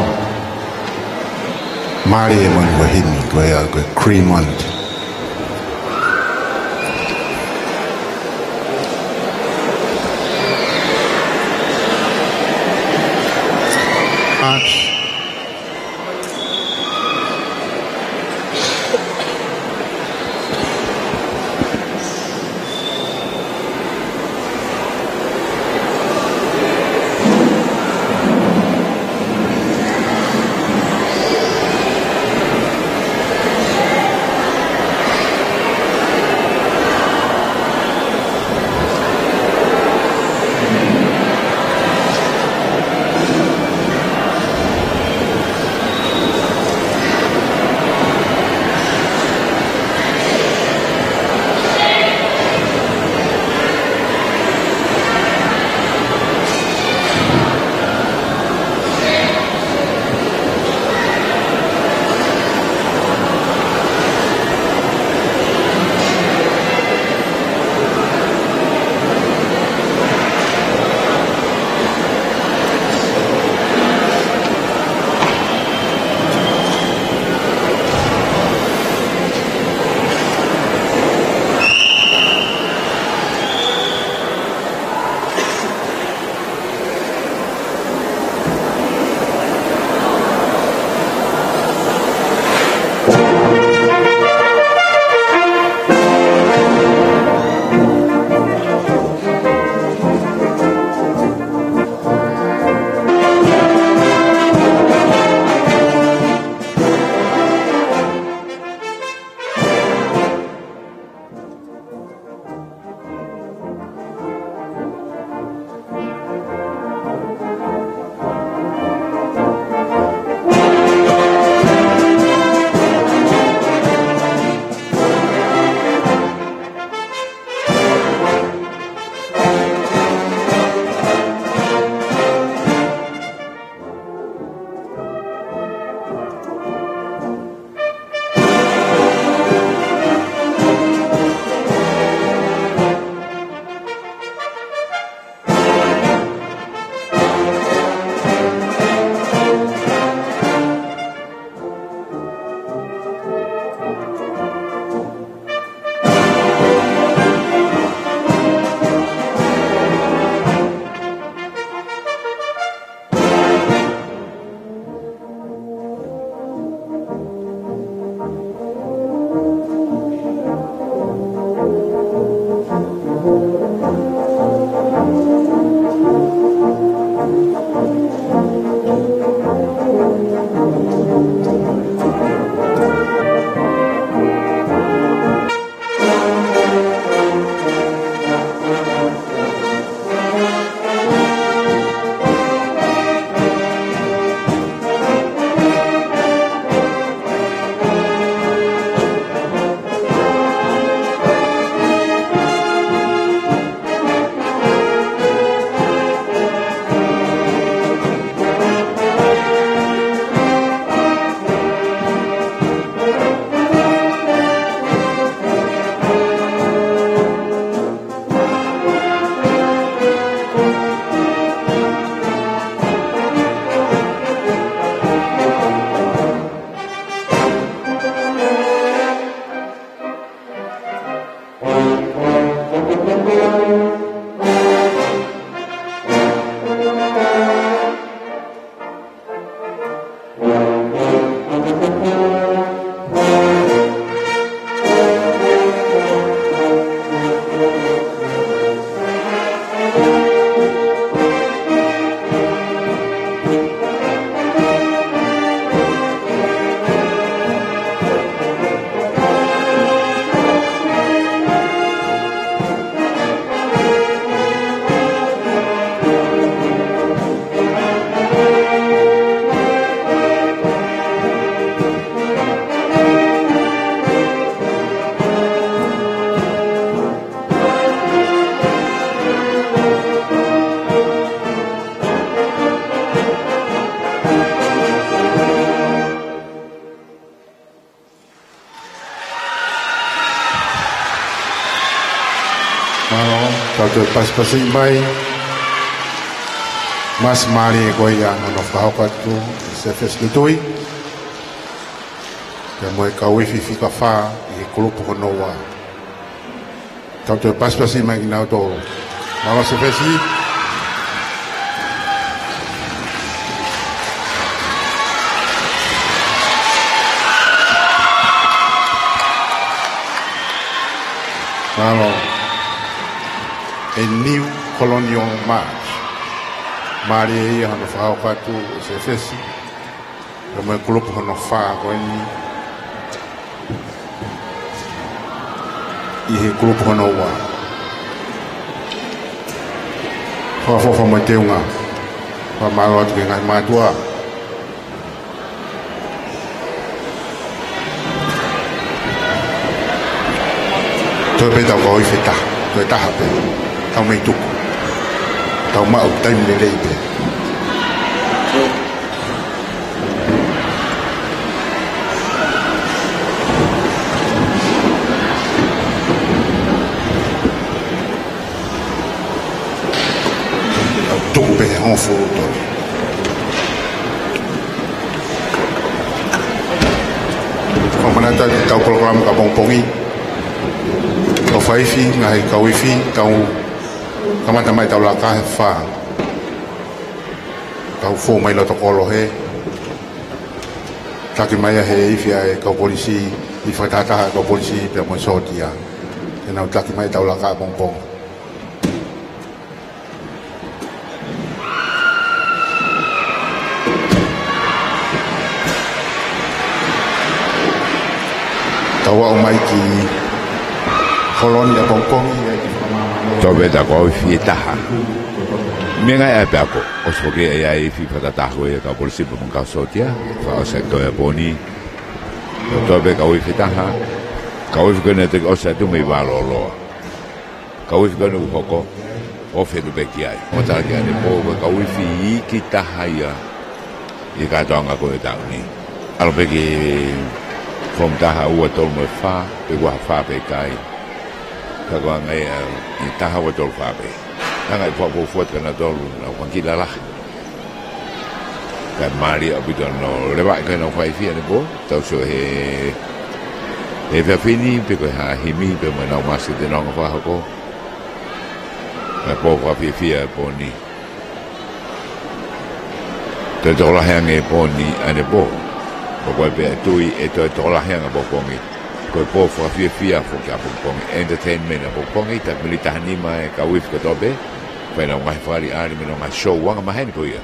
Mālie moʻoni ko e himi, ko e, ko e Cremont. Arch. Mālō, tau toe pasipasi mai. Masi mālie ko ia hono fakahoko atu ʻe Sefesi Tutui, pea mo e kau ifi fika fā ʻi he kulupu hono ua. Tau toe pasipasi mai kinautolu. Mālō Sefesi. Mālō. A new colonial march. Mālie ia hono fakahoko atu ʻe Sefesi, pea mo e kulupu hono fā ko eni ʻi he kulupu hono ua. Fakaʻofoʻofa mo e teunga. Fakamālō atu ki he ngaahi mātuʻa. Toe pē tau kau ifi ʻe taha, toe taha pē. Tau mei tuku. Tau maʻu taimi lelei pē. Tuku pē hongofulu tolu. Fakamanatu atu ʻetau polokalama ka pongipongi. Kau faifi, ngaahi kau ifi, tau kamata mai ʻetau laka he fā. Tau fou mai loto kolo he. Taki mai ʻa e ifi ʻa e kau polisi, ifi fakatahataha ʻa e kau polisi, pea mo e sōtia. Te nau taki mai ʻetau laka pongipongi. Tau aʻu mai ki holoni ʻapongipongi, ʻa e ki fakamāmā. Tau pē tau kau ifi ʻe taha. Meʻa ngaahi ʻa e peako, ʻosi foki ʻa e ifi fakatahataha ko ia ʻa e kau polisi pea mo e kau sōtia, fakaʻosi atu ʻa e pōni. Tau pē kau ifi ʻe taha, kau ifi ko ena te ke ʻosi atu mei Vālōloa. Kau ifi ko ena ʻoku hoko, ʻo fetu pē ki ai. Mo tala ki ʻanepō, ko e kau ifi iiki taha ia ʻi he kātoanga ko e taʻu ni. ʻAlu pē ki he foomu taha, ua, tolu mo e fā, pe ua, fā pē kai. Ka ko e anga ia ʻi he taha, ua, tolu, fā pē. Hanga ʻe he fakafuofua ʻo kinautolu, nau fanga kiʻi lalahi. Kae mālie ʻaupito hono levaʻi ko ena ʻo e faifi ʻanepō, tau sio he, he efiafi ni, pe ko e hā e himi, pe mo ʻenau māsika te nau hanga ʻo fakahoko. Kae pō fakafiefia e pō ni. Toe tokolahi ange e pō ni ʻanepō. Ko koe pē ʻe tui ʻe toe tokolahi ange ʻapongipongi. Ko e pō fakafiefia foki ʻapongipongi. Entertainment ʻapongipongi, taimi ni taha nima e kau ifi kotoa pē. Fai ʻenau ngaahi fakaʻaliʻali mo ʻenau ngaahi show anga maheni ko ia.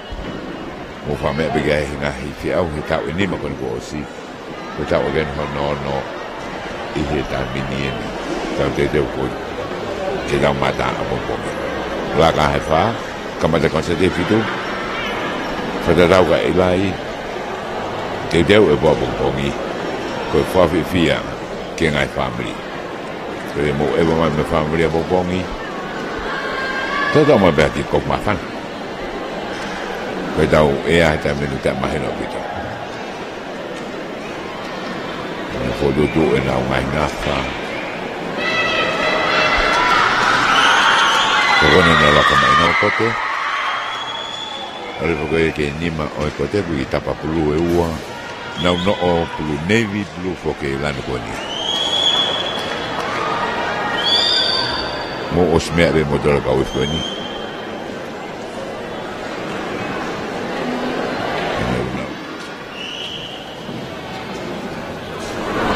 Mou fakameʻa pē ki ai he ngaahi feʻauhi he taʻu ʻe nima ko eni kuo ʻosi. Ko e taʻu ʻeni hono ono ʻi he taimi ni ʻeni. Tau teuteu foki ke tau mamata ʻapongipongi. Laka he fā, kamata konsēti he fitu. Fakatatau ka ʻi ai. Teuteu e pō ʻapongipongi. Ko e fakafiefia ki he ngaahi fāmili. Ko ia mou ʻeva mai mo e fāmili ʻapongipongi. Tau tau mai pē ki he kofu māfana. Ko e tau ʻea he taimi ni ʻoku mahino ʻaupito. Naʻe fokotuʻutuʻu ʻenau ngaahi ngafa. Ko ʻenau laka mai ʻenau kote. ʻAlu foki ki he nima ʻo e kote, ko e tapa pulū ʻe ua. Nau noʻo pulū, navy blue foki e lanu ko eni. Mou ʻosi meʻa pē mo tolo kau ifi ko eni.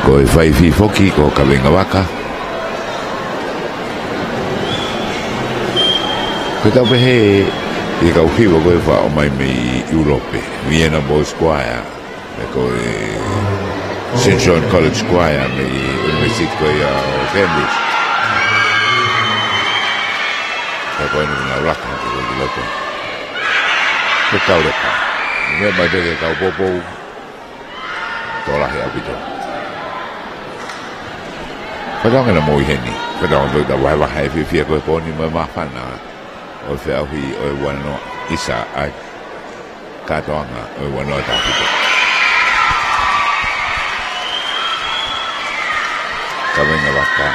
Ko e faifi foki ko Kaveinga Vaka. Ko e tau pehē ʻe he kau hiva ko e faʻo mai mei ʻIulope, Vienna Boys Choir, mo e ko e Saint John College Choir mei ʻUnivēsiti ko ia ʻo Cambridge. Ka ko eni nau laka ki loto. Ko e kau leka. Meʻa mai pē ki he kau poupou. Tokolahi ʻaupito. Fakatauange naʻa mou ʻi heni. Fakatauange pē ʻoku tau vahevahe e fiefia ko e pō ni mo e māfana ʻo e feʻauhi ʻo e ua noa ʻisa ai. Kātoanga ʻo e ua noa taha fitu. Kaveinga Vaka.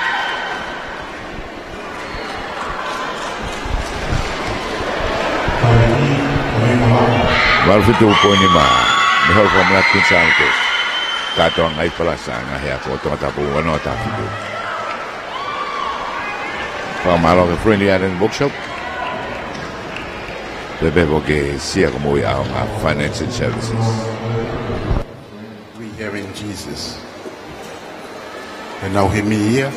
Fitu poini mā. Mei he Holo Fakamanatu Kuini Sālote. Kātoanga ʻi Palasa, Ngaahi Ako ʻo Tongatapu, ua noa taha fitu. Fakamālō ki he Friendly Island Workshop. Pea pehē foki ki he Sia Kamui ʻAonga Financial Services. We have in Jesus. And now hear me here.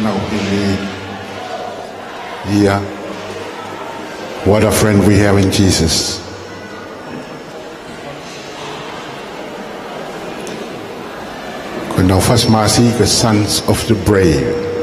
Now, in the year, what a friend we have in Jesus. Ko ʻenau fasi māsiʻi ko e Sons of the Brave.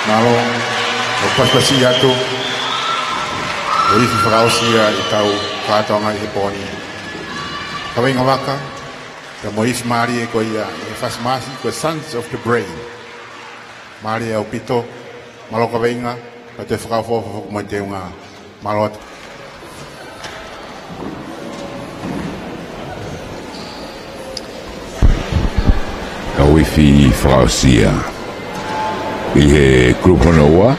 Mālō, ʻoku pasipasi atu, ʻo e ifi fakaʻosi ia ʻetau kātoanga ʻi he pō ni. Kaveinga vaka, pea mo e ifi mālie ko ia ʻi he Fasi Masi, ko e Sons of the Brain. Mālie ʻaupito, mālō kaveinga, pea toe fakaʻofoʻofa foki mo e teunga. Mālō atu. Kau ifi fakaʻosi ia ʻi he kulupu hono ua.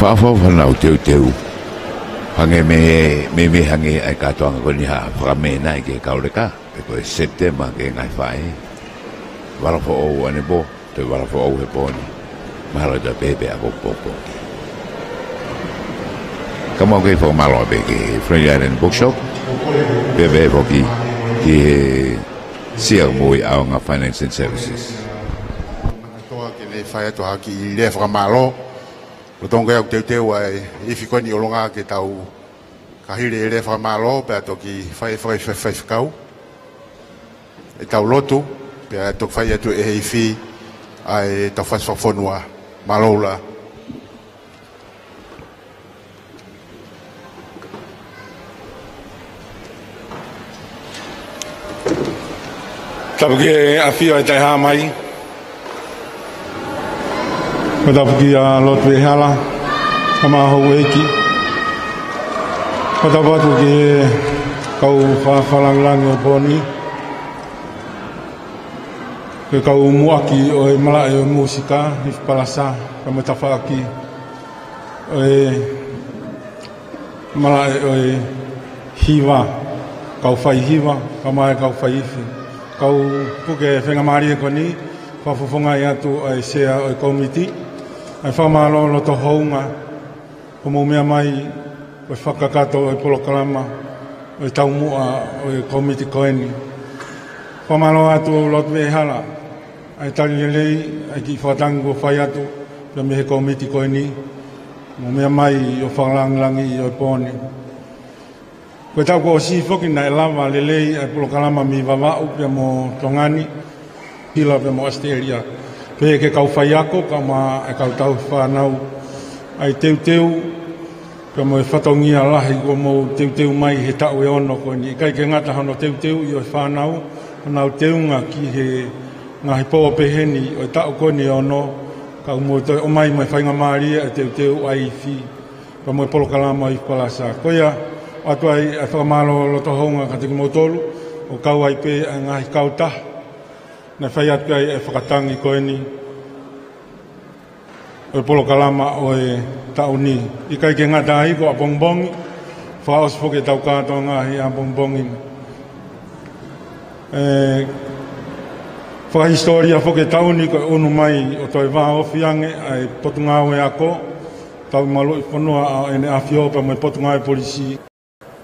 Fakaʻofoʻofa ʻenau teuteu. Hangē mei, mei, mei hangē ʻa e kātoanga ko eni ha fakamēnai ki he kau leka. Pe ko e Sepitema ki he ngaahi faʻē. Vala foʻou ʻanepō, toe vala foʻou he pō ni. Mahalo ʻe toe pehē pē ʻapoʻapo. Ka mau kei fakamālō pē ki he Friendly Island Bookshop. Pea pehē foki ki he Sia Moʻui ʻAonga Finance and Services. Toa ke ne fai atu ha kiʻi lea fakamālō. Lolotonga ʻeku teuteu ʻa e ifi ko eni ʻolunga ke tau ka hili e lea fakamālō, pea toki fai, fai, fai, fai fekau. ʻEtau lotu, pea toki fai atu ʻe he ifi ʻa ʻetau fasi fakafonua. Mālō ʻaupito. Tapu ki he ʻafio ʻa e Taʻehāmai. Ko e tapu kia Lord Veʻehala, kae ʻumaʻā houʻeiki. Ko e tapu atu ki he kau fakalāngilangi ʻo e pō ni. Ko e kau muʻaki ʻo e malaʻe ʻo e mūsika, Ifi Palasa, kae ʻumaʻā e tafaʻaki ʻo e malaʻe ʻo e hiva, kau fai hiva, kae ʻumaʻā e kau fai ifi. Kau puke faingamālie ko eni, fakafofongaʻi atu ʻa e Sea ʻo e Kōmiti, ʻa e fakamālō loto hounga, hoʻomou meʻa mai ʻo fakakakato ʻo e polokalama ʻo e taumuʻa ʻo e kōmiti ko eni. Fakamālō atu Lord Veʻehala, ʻa e tali lelei, ʻa e kiʻi fakatangi kuo fai atu, pea mei he kōmiti ko eni, mo meʻa mai ʻo fakalāngilangiʻi ʻo e pō ni. Ko e taʻu kuo ʻosi foki naʻe lava lelei ʻa e polokalama mei Vavaʻu pea mo Tonga ni, Hila pea mo ʻAositelēlia. Pehē ki he kau faiako, kae ʻumaʻā e kau tauhi fānau, ʻa e teuteu, pea mo e fatongia lahi kuo mou teuteu mai he taʻu ʻe ono ko eni. ʻIkai ke ngata hono teuteuʻi ʻo e fānau, honau teunga ki he ngaahi pō pehē ni ʻo e taʻu ko eni ʻe ono, kae ʻumaʻā toe ʻomai mo e faingamālie ʻa e teuteu ʻa e ifi, pea mo e polokalama ʻo e Ifi Palasa. Ko ia, ʻoatu ai ʻa e fakamālō loto hounga kiate kimoutolu, ʻo kau ai pē ʻa e ngaahi kautaha naʻe fai atu ai e fakatangi ko eni ʻo e polokalama ʻo e taʻu ni. ʻIkai ke ngata ai ko ʻapongipongi, fakaʻosi foki ʻetau kātoanga ʻi he ʻapongipongi ni. ʻE, fakahisitōlia foki e taʻu ni ko e ʻunu mai ʻo toe vāofi ange ʻa e Potungāue Ako, Tauhi Maluʻi Fonua ʻa ʻEne ʻAfio pea mo e Potungāue Polisi.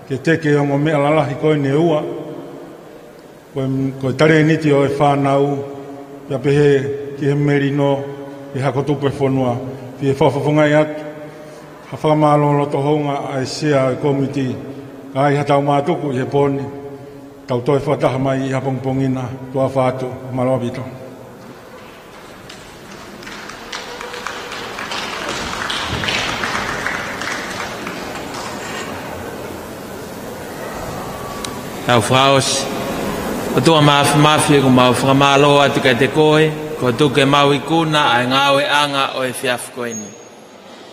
Ke teke ongo meʻa lalahi ko eni ʻe ua, ko e, ko e talēniti ʻo e fānau, pea pehē ki he melino, ki he hako tupu ʻo e fonua. Pea fakafofongaʻi atu ha fakamālō loto hounga ʻa e Sea ʻo e Kōmiti, ka ʻi haʻatau mātuku ʻi he pō ni, tau toe fakataha mai ʻi he ʻapongipongi na, tuʻa ʻofa atu, mālō ʻaupito. Tau fakaʻosi. ʻOtua Māfimafi, ʻoku mau fakamālō atu kiate koe, kuo tuku ke mau ikuna ʻa e ngāueʻanga ʻo e efiafi ko eni.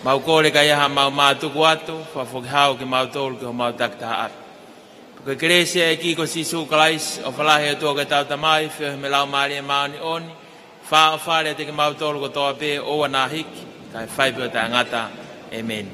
Mau kole ka ʻi ai haʻamau mātuku atu, fakafoki hao kimautolu ki homau takitaha ʻapi. Ko e kelesi ʻa e ʻEiki ko Sīsū Kalaisi, ʻofa lahi ʻa e ʻOtua ko ʻetau Tamai, feohi mo e Laumālie Māʻoniʻoni, fāʻofale ʻiate kimautolu kotoa pē, ʻoua naʻa hiki, kae fai pē ʻo taʻengata. ʻĒmeni.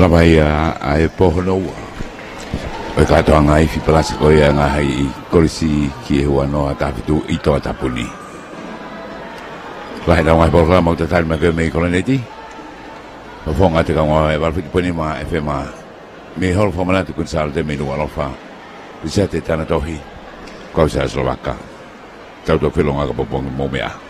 Lava ia ʻa e pō hono ua. ʻo e kātoanga ifi palasi ko ia ʻa e ngaahi kolisi ki he ua noa taha fitu ʻi Tongatapu ni. Lahi ʻetau ngaahi polokalama ʻoku tatali mai ko ē mei Koloneti. ʻOku fofonga ʻa e kau ngāue ʻa e valu fitu poini nima FM. Mei he holo fakamanatu Kuini Sālote mei Nukuʻalofa, Lisiate Tanatohi, ko au Siaosi Lovaka. Tau toe feʻiloaki ʻapongipongi, mou meʻa ā.